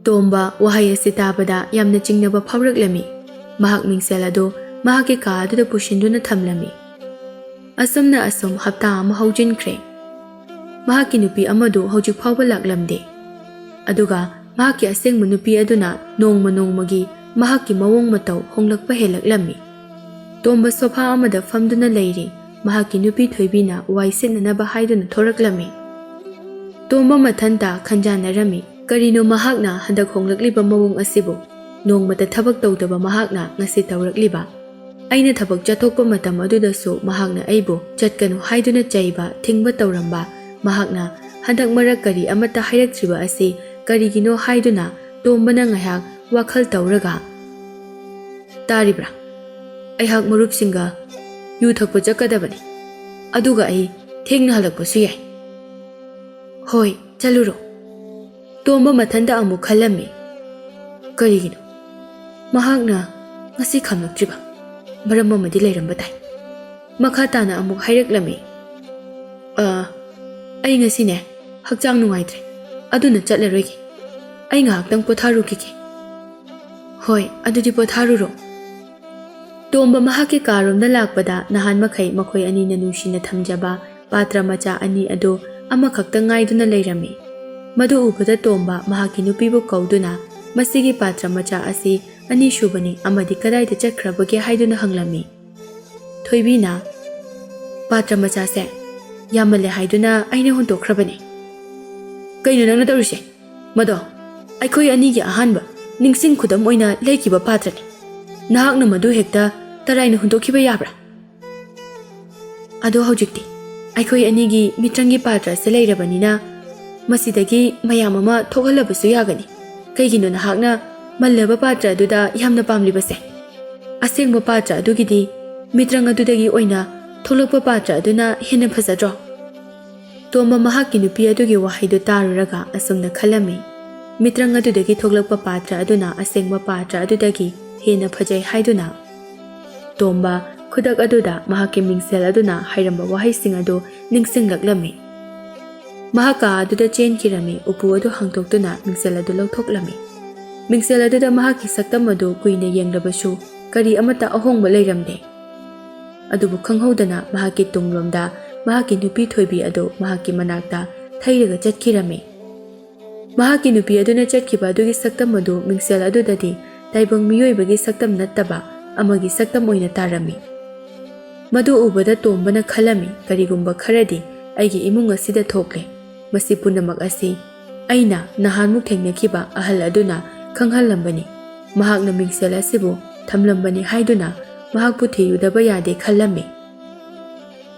ꯇꯣꯝꯕ ꯋꯥꯍꯩ ꯑꯁꯤ ꯇꯥꯕꯗ ꯌꯥꯝꯅ ꯆꯤꯡꯅꯕ ꯐꯥꯎꯔꯛꯂꯝꯃꯤ꯫ ꯃꯍꯥꯛ ꯃꯤꯡꯁꯦꯜ ꯑꯗꯨ ꯃꯍꯥꯛꯀꯤ ꯀꯥ ꯑꯗꯨꯗ ꯄꯨꯁꯤꯟꯗꯨꯅ ꯊꯝꯂꯝꯃꯤ꯫ ꯑꯁꯨꯝꯅ ꯑꯁꯨꯝ ꯍꯞꯇꯥ ꯑꯃ ꯍꯧꯖꯤꯟꯈ꯭ꯔꯦ꯫ ꯃꯍꯥꯛꯀꯤ ꯅꯨꯄꯤ ꯑꯃꯗꯨ ꯍꯧꯖꯤꯛ ꯐꯥꯎꯕ ꯂꯥꯛꯂꯝꯗꯦ꯫ ꯑꯗꯨꯒ ꯃꯍꯥꯛꯀꯤ ꯑꯁꯦꯡꯕ ꯅꯨꯄꯤ ꯑꯗꯨꯅ ꯅꯣꯡꯃ ꯅꯣꯡꯃꯒꯤ ꯃꯍꯥꯛꯀꯤ ꯃꯑꯣꯡ ꯃꯇꯧ ꯍꯣꯡꯂꯛꯄ ꯍꯦꯜꯂꯛꯂꯝꯃꯤ꯫ ꯇꯣꯝꯕ ꯁꯣꯐꯥ ꯑꯃꯗ ꯐꯝꯗꯨꯅ ꯂꯩꯔꯤ꯫ ꯃꯍꯥꯛꯀꯤ ꯅꯨꯄꯤ ꯊꯣꯏꯕꯤꯅ ꯋꯥꯏ ꯁꯤꯠꯅꯅꯕ ꯍꯥꯏꯗꯨꯅ ꯊꯣꯔꯛꯂꯝꯃꯤ꯫ ꯇꯣꯝꯕ ꯃꯊꯟꯇ ꯈꯟꯖꯥꯟꯅꯔꯝꯃꯤ꯫ ꯀꯔꯤꯅꯣ ꯃꯍꯥꯛꯅ ꯍꯟꯗꯛ ꯍꯣꯡꯂꯛꯂꯤꯕ ꯃꯑꯣꯡ ꯑꯁꯤꯕꯨ? ꯅꯣꯡꯃꯇ ꯊꯕꯛ ꯇꯧꯗꯕ ꯃꯍꯥꯛꯅ ꯉꯁꯤ ꯇꯧꯔꯛꯂꯤꯕ? ꯑꯩꯅ ꯊꯕꯛ ꯆꯠꯊꯣꯛꯄ ꯃꯇꯝ ꯑꯗꯨꯗꯁꯨ ꯃꯍꯥꯛꯅ ꯑꯩꯕꯨ ꯆꯠꯀꯅꯨ ꯍꯥꯏꯗꯨꯅ ꯆꯩꯕ, ꯊꯤꯡꯕ ꯇꯧꯔꯝꯕ꯫ ꯃꯍꯥꯛꯅ ꯍꯟꯗꯛ ꯃꯔꯛ ꯀꯔꯤ ꯑꯃꯠꯇ ꯍꯥꯏꯔꯛꯇ꯭ꯔꯤꯕ ꯑꯁꯤ ꯀꯔꯤꯒꯤꯅꯣ ꯍꯥꯏꯗꯨꯅ ꯇꯣꯝꯕꯅ ꯉꯥꯏꯍꯥꯛ ꯋꯥꯈꯜ ꯇꯧꯔꯒ, "ꯇꯥꯔꯤꯕ꯭ꯔꯥ? ꯑꯩꯍꯥꯛ ꯃꯔꯨꯞꯁꯤꯡꯒ ꯌꯨ ꯊꯛꯄ ꯆꯠꯀꯗꯕꯅꯤ꯫ ꯑꯗꯨꯒ ꯑꯩ ꯊꯦꯡꯅ ꯍꯜꯂꯛꯄꯁꯨ ꯌꯥꯏ꯫" "ꯍꯣꯏ, ꯆꯠꯂꯨꯔꯣ꯫" ꯇꯣꯝꯕ ꯃꯊꯟꯇ ꯑꯃꯨꯛ ꯈꯜꯂꯝꯃꯤ꯫ ꯀꯔꯤꯒꯤꯅꯣ ꯃꯍꯥꯛꯅ ꯉꯁꯤ ꯈꯝꯂꯛꯇ꯭ꯔꯤꯕ? ꯃꯔꯝ ꯑꯃꯗꯤ ꯂꯩꯔꯝꯕ ꯇꯥꯏ꯫ ꯃꯈꯥ ꯇꯥꯅ ꯑꯃꯨꯛ ꯍꯥꯏꯔꯛꯂꯝꯃꯤ, "ꯑ, ꯑꯩ ꯉꯁꯤꯅꯦ ꯍꯛꯆꯥꯡ ꯅꯨꯡꯉꯥꯏꯇ꯭ꯔꯦ, ꯑꯗꯨꯅ ꯆꯠꯂꯔꯣꯏꯒꯦ꯫ ꯑꯩ ꯉꯥꯏꯍꯥꯛꯇꯪ ꯄꯣꯊꯥꯔꯨꯈꯤꯒꯦ꯫" "ꯍꯣꯏ, ꯑꯗꯨꯗꯤ ꯄꯣꯊꯥꯔꯨꯔꯣ꯫" ꯇꯣꯝꯕ ꯃꯍꯥꯛꯀꯤ ꯀꯥꯔꯣꯝꯗ ꯂꯥꯛꯄꯗ ꯅꯍꯥꯟ ꯃꯈꯩ ꯃꯈꯣꯏ ꯑꯅꯤꯅ ꯅꯨꯡꯁꯤꯅ ꯊꯝꯖꯕ ꯄꯥꯇ꯭ꯔ ꯃꯆꯥ ꯑꯅꯤ ꯑꯗꯨ ꯑꯃꯈꯛꯇ ꯉꯥꯏꯗꯨꯅ ꯂꯩꯔꯝꯃꯤ꯫ ꯃꯗꯨ ꯎꯕꯗ ꯇꯣꯝꯕ ꯃꯍꯥꯛꯀꯤ ꯅꯨꯄꯤꯕꯨ ꯀꯧꯗꯨꯅ, "ꯃꯁꯤꯒꯤ ꯄꯥꯇ꯭ꯔ ꯃꯆꯥ ꯑꯁꯤ ꯑꯅꯤꯁꯨꯕꯅꯤ, ꯑꯃꯗꯤ ꯀꯗꯥꯏꯗ ꯆꯠꯈ꯭ꯔꯕꯒꯦ?" ꯍꯥꯏꯗꯨꯅ ꯍꯪꯂꯝꯃꯤ꯫ ꯊꯣꯏꯕꯤꯅ, "ꯄꯥꯇ꯭ꯔ ꯃꯆꯥꯁꯦ ꯌꯥꯝꯃꯜꯂꯦ ꯍꯥꯏꯗꯨꯅ ꯑꯩꯅ ꯍꯨꯟꯗꯣꯛꯈ꯭ꯔꯕꯅꯤ꯫" "ꯀꯩꯅꯣ ꯅꯪꯅ ꯇꯧꯔꯤꯁꯦ? ꯃꯗꯣ ꯑꯩꯈꯣꯏ ꯑꯅꯤꯒꯤ ꯑꯍꯥꯟꯕ ꯅꯤꯡꯁꯤꯡ ꯈꯨꯗꯝ ꯑꯣꯏꯅ ꯂꯩꯈꯤꯕ ꯄꯥꯇ꯭ꯔꯅꯤ꯫ ꯅꯍꯥꯛꯅ ꯃꯗꯨ ꯍꯦꯛꯇ ꯇꯔꯥꯏꯅ ꯍꯨꯟꯗꯣꯛꯈꯤꯕ ꯌꯥꯕ꯭ꯔꯥ? ꯑꯗꯣ ꯍꯧꯖꯤꯛꯇꯤ ꯑꯩꯈꯣꯏ ꯑꯅꯤꯒꯤ ꯃꯤꯇ꯭ꯔꯪꯒꯤ ꯄꯥꯇ꯭ꯔ ꯑꯁꯤ ꯂꯩꯔꯕꯅꯤꯅ ꯃꯁꯤꯗꯒꯤ ꯃꯌꯥꯝ ꯑꯃ ꯊꯣꯛꯍꯜꯂꯕꯁꯨ ꯌꯥꯒꯅꯤ꯫ ꯀꯩꯒꯤꯅꯣ ꯅꯍꯥꯛꯅ ꯃꯜꯂꯕ ꯄꯥꯇ꯭ꯔ ꯑꯗꯨꯗ ꯌꯥꯝꯅ ꯄꯥꯝꯂꯤꯕꯁꯦ? ꯑꯁꯦꯡꯕ ꯄꯥꯇ꯭ꯔ ꯑꯗꯨꯒꯤꯗꯤ ꯃꯤꯇ꯭ꯔꯪ ꯑꯗꯨꯗꯒꯤ ꯑꯣꯏꯅ ꯊꯣꯛꯂꯛꯄ ꯄꯥꯇ꯭ꯔ ꯑꯗꯨꯅ ꯍꯦꯟꯅ ꯐꯖꯗ꯭ꯔꯣ?" ꯇꯣꯝꯕ ꯃꯍꯥꯛꯀꯤ ꯅꯨꯄꯤ ꯑꯗꯨꯒꯤ ꯋꯥꯍꯩꯗꯨ ꯇꯥꯔꯨꯔꯒ ꯑꯁꯨꯝꯅ ꯈꯜꯂꯝꯃꯤ, "ꯃꯤꯇ꯭ꯔꯪ ꯑꯗꯨꯗꯒꯤ ꯊꯣꯛꯂꯛꯄ ꯄꯥꯇ꯭ꯔ ꯑꯗꯨꯅ ꯑꯁꯦꯡꯕ ꯄꯥꯇ꯭ꯔ ꯑꯗꯨꯗꯒꯤ ꯍꯦꯟꯅ ꯐꯖꯩ" ꯍꯥꯏꯗꯨꯅ꯫ ꯇꯣꯝꯕ ꯈꯨꯗꯛ ꯑꯗꯨꯗ ꯃꯍꯥꯛꯀꯤ ꯃꯤꯡꯁꯦꯜ ꯑꯗꯨꯅ ꯍꯥꯏꯔꯝꯕ ꯋꯥꯍꯩꯁꯤꯡ ꯑꯗꯨ ꯅꯤꯡꯁꯤꯡꯂꯛꯂꯝꯃꯤ꯫ ꯃꯍꯥꯛ ꯀꯥ ꯑꯗꯨꯗ ꯆꯦꯟꯈꯤꯔꯝꯃꯤ, ꯎꯄꯨ ꯑꯗꯨ ꯍꯥꯡꯗꯣꯛꯇꯨꯅ ꯃꯤꯡꯁꯦꯜ ꯑꯗꯨ ꯂꯧꯊꯣꯛꯂꯝꯃꯤ꯫ ꯃꯤꯡꯁꯦꯜ ꯑꯗꯨꯗ ꯃꯍꯥꯛꯀꯤ ꯁꯛꯇꯝ ꯑꯗꯨ ꯀꯨꯏꯅ ꯌꯦꯡꯂꯕꯁꯨ ꯀꯔꯤ ꯑꯃꯠꯇ ꯑꯍꯣꯡꯕ ꯂꯩꯔꯝꯗꯦ꯫ ꯑꯗꯨꯕꯨ ꯈꯪꯍꯧꯗꯅ ꯃꯍꯥꯛꯀꯤ ꯇꯨꯡꯂꯣꯝꯗ ꯃꯍꯥꯛꯀꯤ ꯅꯨꯄꯤ ꯊꯣꯏꯕꯤ ꯑꯗꯨ ꯃꯍꯥꯛꯀꯤ ꯃꯅꯥꯛꯇ ꯊꯩꯔꯒ ꯆꯠꯈꯤꯔꯝꯃꯤ꯫ ꯃꯍꯥꯛꯀꯤ ꯅꯨꯄꯤ ꯑꯗꯨꯅ ꯆꯠꯈꯤꯕ ꯑꯗꯨꯒꯤ ꯁꯛꯇꯝ ꯑꯗꯨ ꯃꯤꯡꯁꯦꯜ ꯑꯗꯨꯗꯗꯤ ꯇꯥꯏꯕꯪ ꯃꯤꯑꯣꯏꯕꯒꯤ ꯁꯛꯇꯝ ꯅꯠꯇꯕ ꯑꯃꯒꯤ ꯁꯛꯇꯝ ꯑꯣꯏꯅ ꯇꯥꯔꯝꯃꯤ꯫ ꯃꯗꯨ ꯎꯕꯗ ꯇꯣꯝꯕꯅ ꯈꯜꯂꯝꯃꯤ, "ꯀꯔꯤꯒꯨꯝꯕ ꯈꯔꯗꯤ ꯑꯩꯒꯤ ꯏꯃꯨꯡ ꯑꯁꯤꯗ ꯊꯣꯛꯂꯦ꯫ ꯃꯁꯤ ꯄꯨꯝꯅꯃꯛ ꯑꯁꯤ ꯑꯩꯅ ꯅꯍꯥꯟꯃꯨꯛ ꯊꯦꯡꯅꯈꯤꯕ ꯑꯍꯜ ꯑꯗꯨꯅ ꯈꯪꯍꯜꯂꯝꯕꯅꯤ꯫ ꯃꯍꯥꯛꯅ ꯃꯤꯡꯁꯦꯜ ꯑꯁꯤꯕꯨ ꯊꯝꯂꯝꯕꯅꯤ" ꯍꯥꯏꯗꯨꯅ ꯃꯍꯥꯛꯄꯨ ꯊꯤꯔꯨꯗꯕ ꯌꯥꯗꯦ ꯈꯜꯂꯝꯃꯤ꯫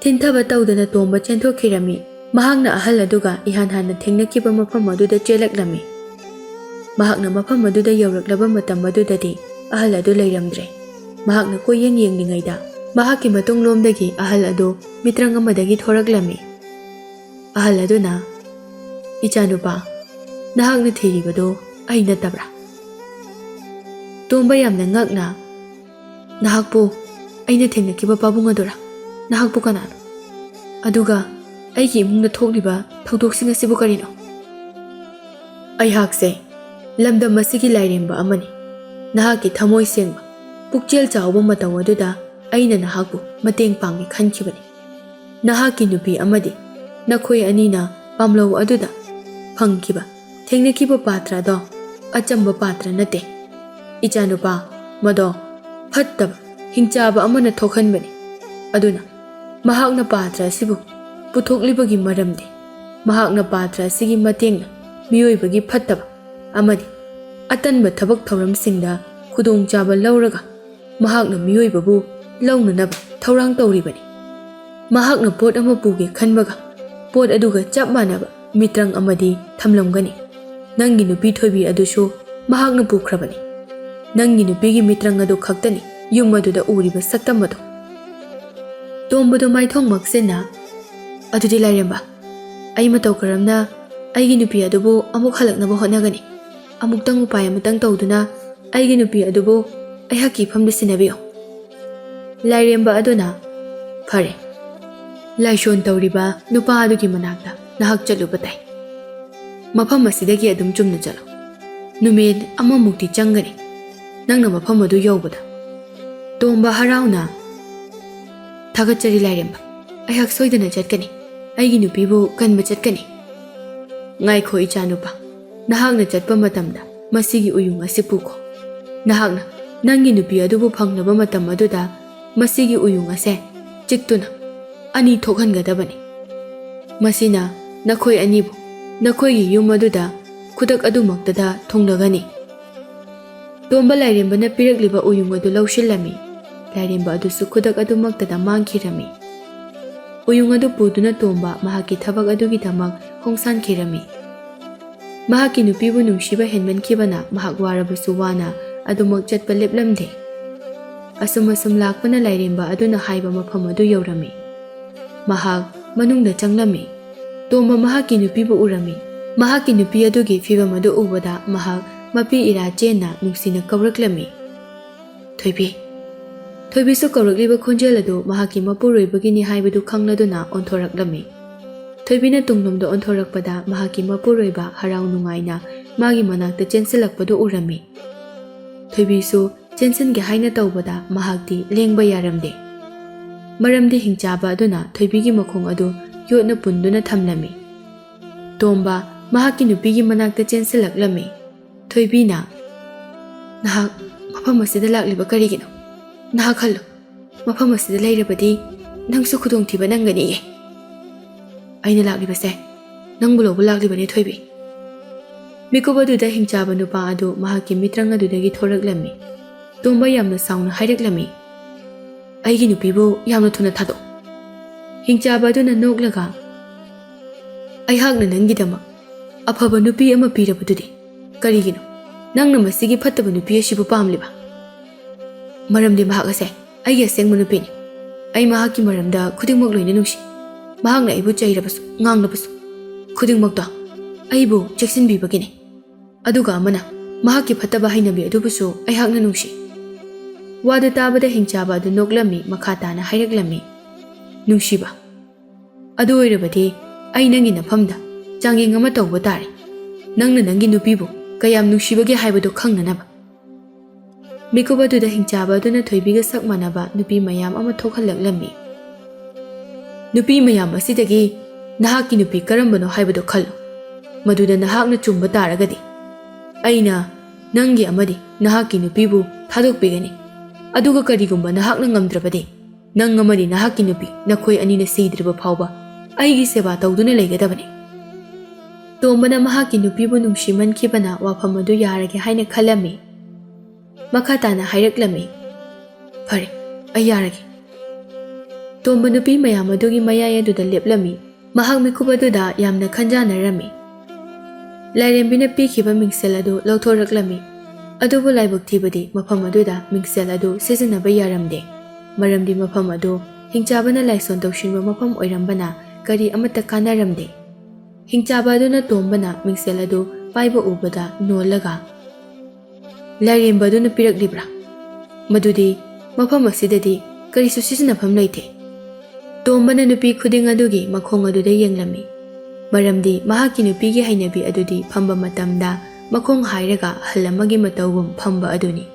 ꯊꯤꯟꯊꯕ ꯇꯧꯗꯅ ꯇꯣꯝꯕ ꯆꯦꯟꯊꯣꯛꯈꯤꯔꯝꯃꯤ꯫ ꯃꯍꯥꯛꯅ ꯑꯍꯜ ꯑꯗꯨꯒ ꯏꯍꯥꯟ ꯍꯥꯟꯅ ꯊꯦꯡꯅꯈꯤꯕ ꯃꯐꯝ ꯑꯗꯨꯗ ꯆꯦꯜꯂꯛꯂꯝꯃꯤ꯫ ꯃꯍꯥꯛꯅ ꯃꯐꯝ ꯑꯗꯨꯗ ꯌꯧꯔꯛꯂꯕ ꯃꯇꯝ ꯑꯗꯨꯗꯗꯤ ꯑꯍꯜ ꯑꯗꯨ ꯂꯩꯔꯝꯗ꯭ꯔꯦ꯫ ꯃꯍꯥꯛꯅ ꯀꯣꯏꯌꯦꯡ ꯌꯦꯡꯂꯤꯉꯩꯗ ꯃꯍꯥꯛꯀꯤ ꯃꯇꯨꯡꯂꯣꯝꯗꯒꯤ ꯑꯍꯜ ꯑꯗꯨ ꯃꯤꯇ꯭ꯔꯪ ꯑꯃꯗꯒꯤ ꯊꯣꯔꯛꯂꯝꯃꯤ꯫ ꯑꯍꯜ ꯑꯗꯨꯅ, "ꯏꯆꯥꯅꯨꯄꯥ, ꯅꯍꯥꯛꯅ ꯊꯤꯔꯤꯕꯗꯨ ꯑꯩ ꯅꯠꯇꯕ꯭ꯔꯥ?" ꯇꯣꯝꯕ ꯌꯥꯝꯅ ꯉꯛꯅ, "ꯅꯍꯥꯛꯄꯨ ꯑꯩꯅ ꯊꯦꯡꯅꯈꯤꯕ ꯄꯥꯕꯨꯡ ꯑꯗꯨꯔꯥ? ꯅꯍꯥꯛꯄꯨ ꯀꯅꯥꯅꯣ? ꯑꯗꯨꯒ ꯑꯩꯒꯤ ꯏꯃꯨꯡꯗ ꯊꯣꯛꯂꯤꯕ ꯊꯧꯗꯣꯛꯁꯤꯡ ꯑꯁꯤꯕꯨ ꯀꯔꯤꯅꯣ?" "ꯑꯩꯍꯥꯛꯁꯦ ꯂꯝꯗꯝ ꯑꯁꯤꯒꯤ ꯂꯥꯏꯔꯦꯝꯕ ꯑꯃꯅꯤ꯫ ꯅꯍꯥꯛꯀꯤ ꯊꯃꯣꯏ ꯁꯦꯡꯕ, ꯄꯨꯛꯆꯦꯜ ꯆꯥꯎꯕ ꯃꯇꯧ ꯑꯗꯨꯗ ꯑꯩꯅ ꯅꯍꯥꯛꯄꯨ ꯃꯇꯦꯡ ꯄꯥꯡꯒꯦ ꯈꯟꯈꯤꯕꯅꯤ꯫ ꯅꯍꯥꯛꯀꯤ ꯅꯨꯄꯤ ꯑꯃꯗꯤ ꯅꯈꯣꯏ ꯑꯅꯤꯅ ꯄꯥꯝꯂꯧ ꯑꯗꯨꯗ ꯐꯪꯈꯤꯕ, ꯊꯦꯡꯅꯈꯤꯕ ꯄꯥꯇ꯭ꯔ ꯑꯗꯣ ꯑꯆꯝꯕ ꯄꯥꯇ꯭ꯔ ꯅꯠꯇꯦ꯫ ꯏꯆꯥꯅꯨꯄꯥ, ꯃꯗꯣ ꯐꯠꯇꯕ, ꯍꯤꯡꯆꯥꯕ ꯑꯃꯅ ꯊꯣꯛꯍꯟꯕꯅꯤ꯫ ꯑꯗꯨꯅ ꯃꯍꯥꯛꯅ ꯄꯥꯇ꯭ꯔ ꯑꯁꯤꯕꯨ ꯄꯨꯊꯣꯛꯂꯤꯕꯒꯤ ꯃꯔꯝꯗꯤ ꯃꯍꯥꯛꯅ ꯄꯥꯇ꯭ꯔ ꯑꯁꯤꯒꯤ ꯃꯇꯦꯡꯅ ꯃꯤꯑꯣꯏꯕꯒꯤ ꯐꯠꯇꯕ ꯑꯃꯗꯤ ꯑꯇꯟꯕ ꯊꯕꯛ ꯊꯧꯔꯝꯁꯤꯡꯗ ꯈꯨꯗꯣꯡꯆꯥꯕ ꯂꯧꯔꯒ ꯃꯍꯥꯛꯅ ꯃꯤꯑꯣꯏꯕꯕꯨ ꯂꯧꯅꯅꯕ ꯊꯧꯔꯥꯡ ꯇꯧꯔꯤꯕꯅꯤ꯫ ꯃꯍꯥꯛꯅ ꯄꯣꯠ ꯑꯃ ꯄꯨꯒꯦ ꯈꯟꯕꯒ ꯄꯣꯠ ꯑꯗꯨꯒ ꯆꯞ ꯃꯥꯟꯅꯕ ꯃꯤꯇ꯭ꯔꯪ ꯑꯃꯗꯤ ꯊꯝꯂꯝꯒꯅꯤ꯫ ꯅꯪꯒꯤ ꯅꯨꯄꯤ ꯊꯣꯏꯕꯤ ꯑꯗꯨꯁꯨ ꯃꯍꯥꯛꯅ ꯄꯨꯈ꯭ꯔꯕꯅꯤ꯫ ꯅꯪꯒꯤ ꯅꯨꯄꯤꯒꯤ ꯃꯤꯇ꯭ꯔꯪ ꯑꯗꯨ ꯈꯛꯇꯅꯤ ꯌꯨꯝ ꯑꯗꯨꯗ ꯎꯔꯤꯕ ꯁꯛꯇꯝ ꯑꯗꯨ꯫" ꯇꯣꯝꯕꯗꯨ ꯃꯥꯏꯊꯣꯡ ꯃꯛꯁꯤꯟꯅ, "ꯑꯗꯨꯗꯤ ꯂꯥꯏꯔꯦꯝꯕ, ꯑꯩ ꯃꯇꯧ ꯀꯔꯝꯅ ꯑꯩꯒꯤ ꯅꯨꯄꯤ ꯑꯗꯨꯕꯨ ꯑꯃꯨꯛ ꯍꯜꯂꯛꯅꯕ ꯍꯣꯠꯅꯒꯅꯤ? ꯑꯃꯨꯛꯇꯪ ꯎꯄꯥꯏ ꯑꯃꯇꯪ ꯇꯧꯗꯨꯅ ꯑꯩꯒꯤ ꯅꯨꯄꯤ ꯑꯗꯨꯕꯨ ꯑꯩꯍꯥꯛꯀꯤ ꯏꯐꯝꯗ ꯁꯤꯟꯅꯕꯤꯌꯨ꯫" ꯂꯥꯏꯔꯦꯝꯕ ꯑꯗꯨꯅ, "ꯐꯔꯦ, ꯂꯥꯏꯁꯣꯟ ꯇꯧꯔꯤꯕ ꯅꯨꯄꯥ ꯑꯗꯨꯒꯤ ꯃꯅꯥꯛꯇ ꯅꯍꯥꯛ ꯆꯠꯂꯨꯕ ꯇꯥꯏ꯫ ꯃꯐꯝ ꯑꯁꯤꯗꯒꯤ ꯑꯗꯨꯝ ꯆꯨꯝꯅ ꯆꯠꯂꯨ꯫ ꯅꯨꯃꯤꯠ ꯑꯃꯃꯨꯛꯇꯤ ꯆꯪꯒꯅꯤ ꯅꯪꯅ ꯃꯐꯝ ꯑꯗꯨ ꯌꯧꯕꯗ꯫" ꯇꯣꯝꯕ ꯍꯔꯥꯎꯅ, "ꯊꯥꯒꯠꯆꯔꯤ ꯂꯥꯏꯔꯦꯝꯕ, ꯑꯩꯍꯥꯛ ꯁꯣꯏꯗꯅ ꯆꯠꯀꯅꯤ꯫ ꯑꯩꯒꯤ ꯅꯨꯄꯤꯕꯨ ꯀꯟꯕ ꯆꯠꯀꯅꯤ꯫" "ꯉꯥꯏꯈꯣ ꯏꯆꯥꯅꯨꯄꯥ, ꯅꯍꯥꯛꯅ ꯆꯠꯄ ꯃꯇꯝꯗ ꯃꯁꯤꯒꯤ ꯎꯌꯨꯡ ꯑꯁꯤ ꯄꯨꯈꯣ꯫ ꯅꯍꯥꯛꯅ ꯅꯪꯒꯤ ꯅꯨꯄꯤ ꯑꯗꯨꯕꯨ ꯐꯪꯂꯕ ꯃꯇꯝ ꯑꯗꯨꯗ ꯃꯁꯤꯒꯤ ꯎꯌꯨꯡ ꯑꯁꯦ ꯆꯤꯛꯇꯨꯅ ꯑꯅꯤ ꯊꯣꯛꯍꯟꯒꯗꯕꯅꯤ꯫ ꯃꯁꯤꯅ ꯅꯈꯣꯏ ꯑꯅꯤꯕꯨ ꯅꯈꯣꯏꯒꯤ ꯌꯨꯝ ꯑꯗꯨꯗ ꯈꯨꯗꯛ ꯑꯗꯨꯃꯛꯇꯗ ꯊꯨꯡꯂꯒꯅꯤ꯫" ꯇꯣꯝꯕ ꯂꯥꯏꯔꯦꯝꯕꯅ ꯄꯤꯔꯛꯂꯤꯕ ꯎꯌꯨꯡ ꯑꯗꯨ ꯂꯧꯁꯤꯜꯂꯝꯃꯤ꯫ ꯂꯥꯏꯔꯦꯝꯕ ꯑꯗꯨꯁꯨ ꯈꯨꯗꯛ ꯑꯗꯨꯃꯛꯇꯗ ꯃꯥꯡꯈꯤꯔꯝꯃꯤ꯫ ꯎꯌꯨꯡ ꯑꯗꯨ ꯄꯨꯗꯨꯅ ꯇꯣꯝꯕ ꯃꯍꯥꯛꯀꯤ ꯊꯕꯛ ꯑꯗꯨꯒꯤꯗꯃꯛ ꯈꯣꯡꯁꯥꯟꯈꯤꯔꯝꯃꯤ꯫ ꯃꯍꯥꯛꯀꯤ ꯅꯨꯄꯤꯕꯨ ꯅꯨꯡꯁꯤꯕ ꯍꯦꯟꯃꯟꯈꯤꯕꯅ ꯃꯍꯥꯛ ꯋꯥꯔꯕꯁꯨ ꯋꯥꯅ ꯑꯗꯨꯃꯛ ꯆꯠꯄ ꯂꯦꯞꯂꯝꯗꯦ꯫ ꯑꯁꯨꯝ ꯑꯁꯨꯝ ꯂꯥꯛꯄꯅ ꯂꯥꯏꯔꯦꯝꯕ ꯑꯗꯨꯅ ꯍꯥꯏꯕ ꯃꯐꯝ ꯑꯗꯨ ꯌꯧꯔꯝꯃꯤ꯫ ꯃꯍꯥꯛ ꯃꯅꯨꯡꯗ ꯆꯪꯂꯝꯃꯤ꯫ ꯇꯣꯝꯕ ꯃꯍꯥꯛꯀꯤ ꯅꯨꯄꯤꯕꯨ ꯎꯔꯝꯃꯤ꯫ ꯃꯍꯥꯛꯀꯤ ꯅꯨꯄꯤ ꯑꯗꯨꯒꯤ ꯐꯤꯚꯝ ꯑꯗꯨ ꯎꯕꯗ ꯃꯍꯥꯛ ꯃꯄꯤ ꯏꯔꯥ ꯆꯦꯟꯅ ꯅꯨꯡꯁꯤꯅ ꯀꯧꯔꯛꯂꯝꯃꯤ꯫ "ꯊꯣꯏꯕꯤ!" ꯊꯣꯏꯕꯤꯁꯨ ꯀꯧꯔꯛꯂꯤꯕ ꯈꯣꯟꯖꯦꯜ ꯑꯗꯨ ꯃꯍꯥꯛꯀꯤ ꯃꯄꯨꯔꯣꯏꯕꯒꯤꯅꯤ ꯍꯥꯏꯕꯗꯨ ꯈꯪꯂꯗꯨꯅ ꯑꯣꯟꯊꯣꯔꯛꯂꯝꯃꯤ꯫ ꯊꯣꯏꯕꯤꯅ ꯇꯨꯡꯂꯣꯝꯗ ꯑꯣꯟꯊꯣꯔꯛꯄꯗ ꯃꯍꯥꯛꯀꯤ ꯃꯄꯨꯔꯣꯏꯕ ꯍꯔꯥꯎ ꯅꯨꯡꯉꯥꯏꯅ ꯃꯥꯒꯤ ꯃꯅꯥꯛꯇ ꯆꯦꯟꯁꯤꯜꯂꯛꯄꯗꯨ ꯎꯔꯝꯃꯤ꯫ ꯊꯣꯏꯕꯤꯁꯨ ꯆꯦꯟꯁꯤꯟꯒꯦ ꯍꯥꯏꯅ ꯇꯧꯕꯗ ꯃꯍꯥꯛꯇꯤ ꯂꯦꯡꯕ ꯌꯥꯔꯝꯗꯦ꯫ ꯃꯔꯝꯗꯤ ꯍꯤꯡꯆꯥꯕ ꯑꯗꯨꯅ ꯊꯣꯏꯕꯤꯒꯤ ꯃꯈꯣꯡ ꯑꯗꯨ ꯌꯣꯠꯅ ꯄꯨꯟꯗꯨꯅ ꯊꯝꯂꯝꯃꯤ꯫ ꯇꯣꯝꯕ ꯃꯍꯥꯛꯀꯤ ꯅꯨꯄꯤꯒꯤ ꯃꯅꯥꯛꯇ ꯆꯦꯟꯁꯤꯜꯂꯛꯂꯝꯃꯤ꯫ ꯊꯣꯏꯕꯤꯅ, "ꯅꯍꯥꯛ ꯃꯐꯝ ꯑꯁꯤꯗ ꯂꯥꯛꯂꯤꯕ ꯀꯔꯤꯒꯤꯅꯣ? ꯅꯍꯥꯛ ꯈꯜꯂꯨ, ꯃꯐꯝ ꯑꯁꯤꯗ ꯂꯩꯔꯕꯗꯤ ꯅꯪꯁꯨ ꯈꯨꯗꯣꯡꯊꯤꯕ ꯅꯪꯒꯅꯤꯌꯦ꯫ ꯑꯩꯅ ꯂꯥꯛꯂꯤꯕꯁꯦ ꯅꯪꯕꯨ ꯂꯧꯕ ꯂꯥꯛꯂꯤꯕꯅꯦ, ꯊꯣꯏꯕꯤ꯫" ꯃꯤꯀꯨꯞ ꯑꯗꯨꯗ ꯍꯤꯡꯆꯥꯕ ꯅꯨꯄꯥ ꯑꯗꯨ ꯃꯍꯥꯛꯀꯤ ꯃꯤꯇ꯭ꯔꯪ ꯑꯗꯨꯗꯒꯤ ꯊꯣꯔꯛꯂꯝꯃꯤ꯫ ꯇꯣꯝꯕ ꯌꯥꯝꯅ ꯁꯥꯎꯅ ꯍꯥꯏꯔꯛꯂꯝꯃꯤ, "ꯑꯩꯒꯤ ꯅꯨꯄꯤꯕꯨ ꯌꯥꯝꯅ ꯊꯨꯅ ꯊꯥꯗꯣꯛ!" ꯍꯤꯡꯆꯥꯕ ꯑꯗꯨꯅ ꯅꯣꯛꯂꯒ, "ꯑꯩꯍꯥꯛꯅ ꯅꯪꯒꯤꯗꯃꯛ ꯑꯐꯕ ꯅꯨꯄꯤ ꯑꯃ ꯄꯤꯔꯕꯗꯨꯗꯤ ꯀꯔꯤꯒꯤꯅꯣ ꯅꯪꯅ ꯃꯁꯤꯒꯤ ꯐꯠꯇꯕ ꯅꯨꯄꯤ ꯑꯁꯤꯕꯨ ꯄꯥꯝꯂꯤꯕ?" "ꯃꯔꯝꯗꯤ ꯃꯍꯥꯛ ꯑꯁꯦ ꯑꯩꯒꯤ ꯑꯁꯦꯡꯕ ꯅꯨꯄꯤꯅꯤ꯫ ꯑꯩ ꯃꯍꯥꯛꯀꯤ ꯃꯔꯝꯗ ꯈꯨꯗꯤꯡꯃꯛ ꯂꯣꯏꯅ ꯅꯨꯡꯁꯤ꯫ ꯃꯍꯥꯛꯅ ꯑꯩꯕꯨ ꯆꯩꯔꯕꯁꯨ, ꯉꯥꯡꯂꯕꯁꯨ, ꯈꯨꯗꯤꯡꯃꯛꯇꯣ ꯑꯩꯕꯨ ꯆꯦꯛꯁꯤꯟꯕꯤꯕꯒꯤꯅꯤ꯫ ꯑꯗꯨꯒ ꯑꯃꯅ, ꯃꯍꯥꯛꯀꯤ ꯐꯠꯇꯕ ꯍꯩꯅꯕꯤ ꯑꯗꯨꯕꯨꯁꯨ ꯑꯩꯍꯥꯛꯅ ꯅꯨꯡꯁꯤ꯫" ꯋꯥꯗꯨ ꯇꯥꯕꯗ ꯍꯤꯡꯆꯥꯕ ꯑꯗꯨ ꯅꯣꯛꯂꯝꯃꯤ, ꯃꯈꯥ ꯇꯥꯅ ꯍꯥꯏꯔꯛꯂꯝꯃꯤ, "ꯅꯨꯡꯁꯤꯕ, ꯑꯗꯨ ꯑꯣꯏꯔꯕꯗꯤ ꯑꯩ ꯅꯪꯒꯤ ꯅꯐꯝꯗ ꯆꯥꯡꯌꯦꯡ ꯑꯃ ꯇꯧꯕ ꯇꯥꯔꯦ꯫ ꯅꯪꯅ ꯅꯪꯒꯤ ꯅꯨꯄꯤꯕꯨ ꯀꯌꯥꯝ ꯅꯨꯡꯁꯤꯕꯒꯦ ꯍꯥꯏꯕꯗꯨ ꯈꯪꯅꯅꯕ꯫" ꯃꯤꯀꯨꯞ ꯑꯗꯨꯗ ꯍꯤꯡꯆꯥꯕ ꯑꯗꯨꯅ ꯊꯣꯏꯕꯤꯒ ꯁꯛ ꯃꯥꯟꯅꯕ ꯅꯨꯄꯤ ꯃꯌꯥꯝ ꯑꯃ ꯊꯣꯛꯍꯜꯂꯛꯂꯝꯃꯤ꯫ "ꯅꯨꯄꯤ ꯃꯌꯥꯝ ꯑꯁꯤꯗꯒꯤ ꯅꯍꯥꯛꯀꯤ ꯅꯨꯄꯤ ꯀꯔꯝꯕꯅꯣ ꯍꯥꯏꯕꯗꯨ ꯈꯜꯂꯨ꯫ ꯃꯗꯨꯗ ꯅꯍꯥꯛꯅ ꯆꯨꯝꯕ ꯇꯥꯔꯒꯗꯤ ꯑꯩꯅ ꯅꯪꯒꯤ ꯑꯃꯗꯤ ꯅꯍꯥꯛꯀꯤ ꯅꯨꯄꯤꯕꯨ ꯊꯥꯗꯣꯛꯄꯤꯒꯅꯤ꯫ ꯑꯗꯨꯒ ꯀꯔꯤꯒꯨꯝꯕ ꯅꯍꯥꯛꯅ ꯉꯝꯗ꯭ꯔꯕꯗꯤ ꯅꯪ ꯑꯃꯗꯤ ꯅꯍꯥꯛꯀꯤ ꯅꯨꯄꯤ ꯅꯈꯣꯏ ꯑꯅꯤꯅ ꯁꯤꯗ꯭ꯔꯤꯕ ꯐꯥꯎꯕ ꯑꯩꯒꯤ ꯁꯦꯕꯥ ꯇꯧꯗꯨꯅ ꯂꯩꯒꯗꯕꯅꯤ꯫" ꯇꯣꯝꯕꯅ ꯃꯍꯥꯛꯀꯤ ꯅꯨꯄꯤꯕꯨ ꯅꯨꯡꯁꯤꯃꯟꯈꯤꯕꯅ ꯋꯥꯐꯝ ꯑꯗꯨ ꯌꯥꯔꯒꯦ ꯍꯥꯏꯅ ꯈꯜꯂꯝꯃꯤ꯫ ꯃꯈꯥ ꯇꯥꯅ ꯍꯥꯏꯔꯛꯂꯝꯃꯤ, "ꯐꯔꯦ, "ꯑꯩ ꯌꯥꯔꯒꯦ"꯫ ꯇꯣꯝꯕ ꯅꯨꯄꯤ ꯃꯌꯥꯝ ꯑꯗꯨꯒꯤ ꯃꯌꯥꯏ ꯑꯗꯨꯗ ꯂꯦꯞꯂꯝꯃꯤ꯫ ꯃꯍꯥꯛ ꯃꯤꯀꯨꯞ ꯑꯗꯨꯗ ꯌꯥꯝꯅ ꯈꯟꯖꯥꯅꯔꯝꯃꯤ꯫ ꯂꯥꯏꯔꯦꯝꯕꯤꯅ ꯄꯤꯈꯤꯕ ꯃꯤꯡꯁꯦꯜ ꯑꯗꯨ ꯂꯧꯊꯣꯔꯛꯂꯝꯃꯤ꯫ ꯑꯗꯨꯕꯨ ꯂꯥꯏꯕꯛ ꯊꯤꯕꯗꯤ ꯃꯐꯝ ꯑꯗꯨꯗ ꯃꯤꯡꯁꯦꯜ ꯑꯗꯨ ꯁꯤꯖꯤꯟꯅꯕ ꯌꯥꯔꯝꯗꯦ꯫ ꯃꯔꯝꯗꯤ ꯃꯐꯝ ꯑꯗꯨ ꯍꯤꯡꯆꯥꯕꯅ ꯂꯥꯏꯁꯣꯟ ꯇꯧꯁꯤꯟꯕ ꯃꯐꯝ ꯑꯣꯏꯔꯝꯕꯅ ꯀꯔꯤ ꯑꯃꯠꯇ ꯀꯥꯟꯅꯔꯝꯗꯦ꯫ ꯍꯤꯡꯆꯥꯕ ꯑꯗꯨꯅ ꯇꯣꯝꯕꯅ ꯃꯤꯡꯁꯦꯜ ꯑꯗꯨ ꯄꯥꯏꯕ ꯎꯕꯗ ꯅꯣꯜꯂꯒ, "ꯂꯥꯏꯔꯦꯝꯕ ꯑꯗꯨꯅ ꯄꯤꯔꯛꯂꯤꯕ꯭ꯔꯥ? ꯃꯗꯨꯗꯤ ꯃꯐꯝ ꯑꯁꯤꯗꯗꯤ ꯀꯔꯤꯁꯨ ꯁꯤꯖꯤꯟꯅꯐꯝ ꯂꯩꯇꯦ"꯫ ꯇꯣꯝꯕꯅ ꯅꯨꯄꯤ ꯈꯨꯗꯤꯡ ꯑꯗꯨꯒꯤ ꯃꯈꯣꯡ ꯑꯗꯨꯗ ꯌꯦꯡꯂꯝꯃꯤ꯫ ꯃꯔꯝꯗꯤ ꯃꯍꯥꯛꯀꯤ ꯅꯨꯄꯤꯒꯤ ꯍꯩꯅꯕꯤ ꯑꯗꯨꯗꯤ ꯐꯝꯕ ꯃꯇꯝꯗ ꯃꯈꯣꯡ ꯍꯥꯏꯔꯒ ꯑꯍꯜ ꯑꯃꯒꯤ ꯃꯇꯧꯒꯨꯝ ꯐꯝꯕ ꯑꯗꯨꯅꯤ꯫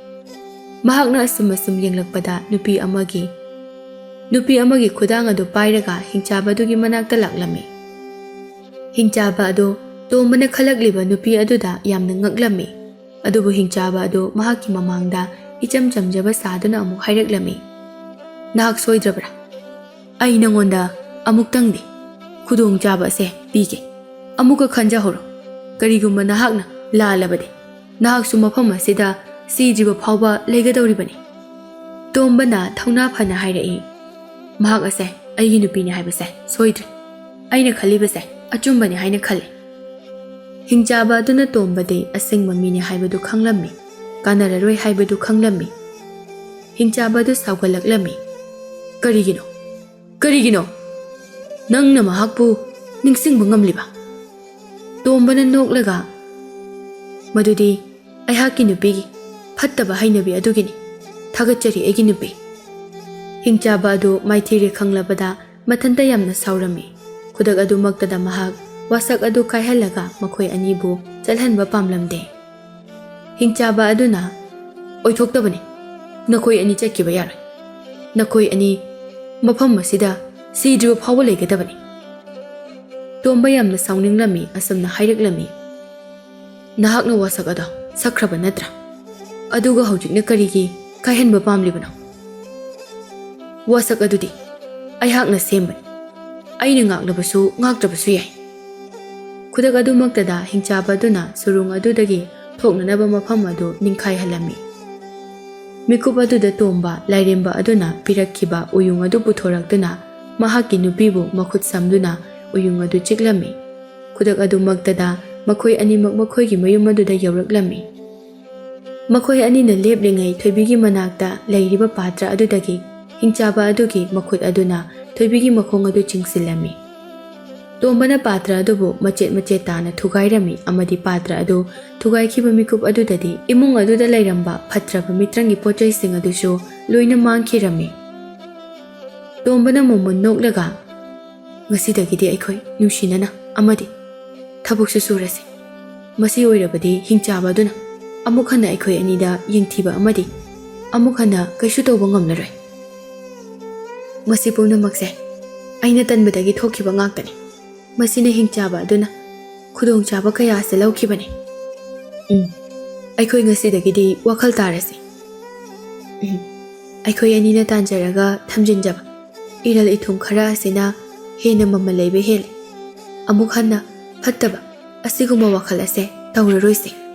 ꯃꯍꯥꯛꯅ ꯑꯁꯨꯝ ꯑꯁꯨꯝ ꯌꯦꯡꯂꯛꯄꯗ ꯅꯨꯄꯤ ꯑꯃꯒꯤ, ꯅꯨꯄꯤ ꯑꯃꯒꯤ ꯈꯨꯗꯥꯡ ꯑꯗꯨ ꯄꯥꯏꯔꯒ ꯍꯤꯡꯆꯥꯕ ꯑꯗꯨꯒꯤ ꯃꯅꯥꯛꯇ ꯂꯥꯛꯂꯝꯃꯤ꯫ ꯍꯤꯡꯆꯥꯕ ꯑꯗꯨ ꯇꯣꯝꯕꯅ ꯈꯜꯂꯛꯂꯤꯕ ꯅꯨꯄꯤ ꯑꯗꯨꯗ ꯌꯥꯝꯅ ꯉꯛꯂꯝꯃꯤ꯫ ꯑꯗꯨꯕꯨ ꯍꯤꯡꯆꯥꯕ ꯑꯗꯨ ꯃꯍꯥꯛꯀꯤ ꯃꯃꯥꯡꯗ ꯏꯆꯝ ꯆꯝꯖꯕ ꯁꯥꯗꯨꯅ ꯑꯃꯨꯛ ꯍꯥꯏꯔꯛꯂꯝꯃꯤ, "ꯅꯍꯥꯛ ꯁꯣꯏꯗ꯭ꯔꯕ꯭ꯔꯥ? ꯑꯩ ꯅꯉꯣꯟꯗ ꯑꯃꯨꯛꯇꯪꯗꯤ ꯈꯨꯗꯣꯡꯆꯥꯕ ꯑꯁꯦ ꯄꯤꯒꯦ꯫ ꯑꯃꯨꯛꯀ ꯈꯟꯖꯍꯧꯔꯣ꯫ ꯀꯔꯤꯒꯨꯝꯕ ꯅꯍꯥꯛꯅ ꯂꯥꯜꯂꯕꯗꯤ, ꯅꯍꯥꯛꯁꯨ ꯃꯐꯝ ꯑꯁꯤꯗ ꯁꯤꯗ꯭ꯔꯤꯕ ꯐꯥꯎꯕ ꯂꯩꯒꯗꯧꯔꯤꯕꯅꯤ"꯫ ꯇꯣꯝꯕꯅ ꯊꯧꯅꯥ ꯐꯅ ꯍꯥꯏꯔꯛꯏ, "ꯃꯍꯥꯛ ꯑꯁꯦ ꯑꯩꯒꯤ ꯅꯨꯄꯤꯅꯤ ꯍꯥꯏꯕꯁꯦ ꯁꯣꯏꯗ꯭ꯔꯦ꯫ ꯑꯩꯅ ꯈꯜꯂꯤꯕꯁꯦ ꯑꯆꯨꯝꯕꯅꯤ ꯍꯥꯏꯅ ꯈꯜꯂꯤ"꯫ ꯍꯤꯡꯆꯥꯕ ꯑꯗꯨꯅ ꯇꯣꯝꯕꯗꯤ ꯑꯁꯦꯡꯕ ꯃꯤꯅꯤ ꯍꯥꯏꯕꯗꯨ ꯈꯪꯂꯝꯃꯤ, ꯀꯥꯟꯅꯔꯔꯣꯏ ꯍꯥꯏꯕꯗꯨ ꯈꯪꯂꯝꯃꯤ꯫ ꯍꯤꯡꯆꯥꯕ ꯑꯗꯨ ꯁꯥꯎꯒꯠꯂꯛꯂꯝꯃꯤ꯫ "ꯀꯔꯤꯒꯤꯅꯣ? ꯀꯔꯤꯒꯤꯅꯣ ꯅꯪꯅ ꯃꯍꯥꯛꯄꯨ ꯅꯤꯡꯁꯤꯡꯕ ꯉꯝꯂꯤꯕ?" ꯇꯣꯝꯕꯅ ꯅꯣꯛꯂꯒ, "ꯃꯗꯨꯗꯤ ꯑꯩꯍꯥꯛꯀꯤ ꯅꯨꯄꯤꯒꯤ ꯐꯠꯇꯕ ꯍꯩꯅꯕꯤ ꯑꯗꯨꯒꯤꯅꯤ꯫ ꯊꯥꯒꯠꯆꯔꯤ, ꯑꯩꯒꯤ ꯅꯨꯄꯤ"꯫ ꯍꯤꯡꯆꯥꯕ ꯑꯗꯨ ꯃꯥꯏꯊꯤꯔꯦ ꯈꯪꯂꯕꯗ ꯃꯊꯟꯇ ꯌꯥꯝꯅ ꯁꯥꯎꯔꯝꯃꯤ꯫ ꯈꯨꯗꯛ ꯑꯗꯨꯃꯛꯇꯗ ꯃꯍꯥꯛ ꯋꯥꯁꯛ ꯑꯗꯨ ꯀꯥꯏꯍꯜꯂꯒ ꯃꯈꯣꯏ ꯑꯅꯤꯕꯨ ꯆꯠꯍꯟꯕ ꯄꯥꯝꯂꯝꯗꯦ꯫ ꯍꯤꯡꯆꯥꯕ ꯑꯗꯨꯅ, "ꯑꯣꯏꯊꯣꯛꯇꯕꯅꯤ꯫ ꯅꯈꯣꯏ ꯑꯅꯤ ꯆꯠꯈꯤꯕ ꯌꯥꯔꯣꯏ꯫ ꯅꯈꯣꯏ ꯑꯅꯤ ꯃꯐꯝ ꯑꯁꯤꯗ ꯁꯤꯗ꯭ꯔꯤꯕ ꯐꯥꯎꯕ ꯂꯩꯒꯗꯕꯅꯤ"꯫ ꯇꯣꯝꯕ ꯌꯥꯝꯅ ꯁꯥꯎꯅꯤꯡꯂꯝꯃꯤ, ꯑꯁꯨꯝꯅ ꯍꯥꯏꯔꯛꯂꯝꯃꯤ, "ꯅꯍꯥꯛꯅ ꯋꯥꯁꯛ ꯑꯗꯣ ꯁꯛꯈ꯭ꯔꯕ ꯅꯠꯇ꯭ꯔꯥ? ꯑꯗꯨꯒ ꯍꯧꯖꯤꯛꯅ ꯀꯔꯤꯒꯤ ꯀꯥꯏꯍꯟꯕ ꯄꯥꯝꯂꯤꯕꯅꯣ? ꯋꯥꯁꯛ ꯑꯗꯨꯗꯤ ꯑꯩꯍꯥꯛꯅ ꯁꯦꯝꯕꯅꯤ꯫ ꯑꯩꯅ ꯉꯥꯛꯂꯕꯁꯨ ꯉꯥꯛꯇ꯭ꯔꯕꯁꯨ ꯌꯥꯏ"꯫ ꯈꯨꯗꯛ ꯑꯗꯨꯃꯛꯇꯗ ꯍꯤꯡꯆꯥꯕ ꯑꯗꯨꯅ ꯁꯨꯔꯨꯡ ꯑꯗꯨꯗꯒꯤ ꯊꯣꯛꯅꯅꯕ ꯃꯐꯝ ꯑꯗꯨ ꯅꯤꯡꯈꯥꯏꯍꯜꯂꯝꯃꯤ꯫ ꯃꯤꯀꯨꯞ ꯑꯗꯨꯗ ꯇꯣꯝꯕ ꯂꯥꯏꯔꯦꯝꯕ ꯑꯗꯨꯅ ꯄꯤꯔꯛꯈꯤꯕ ꯎꯌꯨꯡ ꯑꯗꯨ ꯄꯨꯊꯣꯔꯛꯇꯨꯅ ꯃꯍꯥꯛꯀꯤ ꯅꯨꯄꯤꯕꯨ ꯃꯈꯨꯠ ꯁꯝꯗꯨꯅ ꯎꯌꯨꯡ ꯑꯗꯨ ꯆꯤꯛꯂꯝꯃꯤ꯫ ꯈꯨꯗꯛ ꯑꯗꯨꯃꯛꯇꯗ ꯃꯈꯣꯏ ꯑꯅꯤꯃꯛ ꯃꯈꯣꯏꯒꯤ ꯃꯌꯨꯝ ꯑꯗꯨꯗ ꯌꯧꯔꯛꯂꯝꯃꯤ꯫ ꯃꯈꯣꯏ ꯑꯅꯤꯅ ꯂꯦꯞꯂꯤꯉꯩ ꯊꯣꯏꯕꯤꯒꯤ ꯃꯅꯥꯛꯇ ꯂꯩꯔꯤꯕ ꯄꯥꯇ꯭ꯔ ꯑꯗꯨꯗꯒꯤ ꯍꯤꯡꯆꯥꯕ ꯑꯗꯨꯒꯤ ꯃꯈꯨꯠ ꯑꯗꯨꯅ ꯊꯣꯏꯕꯤꯒꯤ ꯃꯈꯣꯡ ꯑꯗꯨ ꯆꯤꯡꯁꯤꯜꯂꯝꯃꯤ꯫ ꯇꯣꯝꯕꯅ ꯄꯥꯇ꯭ꯔ ꯑꯗꯨꯕꯨ ꯃꯆꯦꯠ ꯃꯆꯦꯠ ꯇꯥꯅ ꯊꯨꯒꯥꯏꯔꯝꯃꯤ ꯑꯃꯗꯤ ꯄꯥꯇ꯭ꯔ ꯑꯗꯨ ꯊꯨꯒꯥꯏꯈꯤꯕ ꯃꯤꯀꯨꯞ ꯑꯗꯨꯗꯗꯤ ꯏꯃꯨꯡ ꯑꯗꯨꯗ ꯂꯩꯔꯝꯕ ꯐꯠꯇ꯭ꯔꯕ ꯃꯤꯇ꯭ꯔꯪꯒꯤ ꯄꯣꯠꯆꯩꯁꯤꯡ ꯑꯗꯨꯁꯨ ꯂꯣꯏꯅ ꯃꯥꯡꯈꯤꯔꯝꯃꯤ꯫ ꯇꯣꯝꯕꯅ ꯃꯣꯃꯣꯟ ꯅꯣꯛꯂꯒ, "ꯉꯁꯤꯗꯒꯤꯗꯤ ꯑꯩꯈꯣꯏ ꯅꯨꯡꯁꯤꯅꯅ ꯑꯃꯗꯤ ꯊꯕꯛꯁꯨ ꯁꯨꯔꯁꯤ꯫ ꯃꯁꯤ ꯑꯣꯏꯔꯕꯗꯤ ꯍꯤꯡꯆꯥꯕ ꯑꯗꯨꯅ ꯑꯃꯨꯛ ꯍꯟꯅ ꯑꯩꯈꯣꯏ ꯑꯅꯤꯗ ꯌꯦꯡꯊꯤꯕ ꯑꯃꯗꯤ ꯑꯃꯨꯛ ꯍꯟꯅ ꯀꯩꯁꯨ ꯇꯧꯕ ꯉꯝꯂꯔꯣꯏ꯫ ꯃꯁꯤ ꯄꯨꯝꯅꯃꯛꯁꯦ ꯑꯩꯅ ꯇꯟꯕꯗꯒꯤ ꯊꯣꯛꯈꯤꯕ ꯉꯥꯛꯇꯅꯤ꯫ ꯃꯁꯤꯅ ꯍꯤꯡꯆꯥꯕ ꯑꯗꯨꯅ ꯈꯨꯗꯣꯡꯆꯥꯕ ꯀꯌꯥꯁꯦ ꯂꯧꯈꯤꯕꯅꯤ꯫ ꯎꯝ, ꯑꯩꯈꯣꯏ ꯉꯁꯤꯗꯒꯤꯗꯤ ꯋꯥꯈꯜ ꯇꯥꯔꯁꯤ꯫ ꯎꯝ, ꯑꯩꯈꯣꯏ ꯑꯅꯤꯅ ꯇꯥꯟꯖꯔꯒ ꯊꯝꯖꯤꯟꯖꯕ ꯏꯔꯜ ꯏꯊꯨꯝ ꯈꯔ ꯑꯁꯤꯅ ꯍꯦꯟꯅ ꯃꯃꯜ ꯂꯩꯕ ꯍꯦꯜꯂꯤ꯫ ꯑꯃꯨꯛ ꯍꯟꯅ ꯐꯠꯇꯕ ꯑꯁꯤꯒꯨꯝꯕ ꯋꯥꯈꯜ ꯑꯁꯦ ꯇꯧꯔꯔꯣꯏꯁꯤ꯫"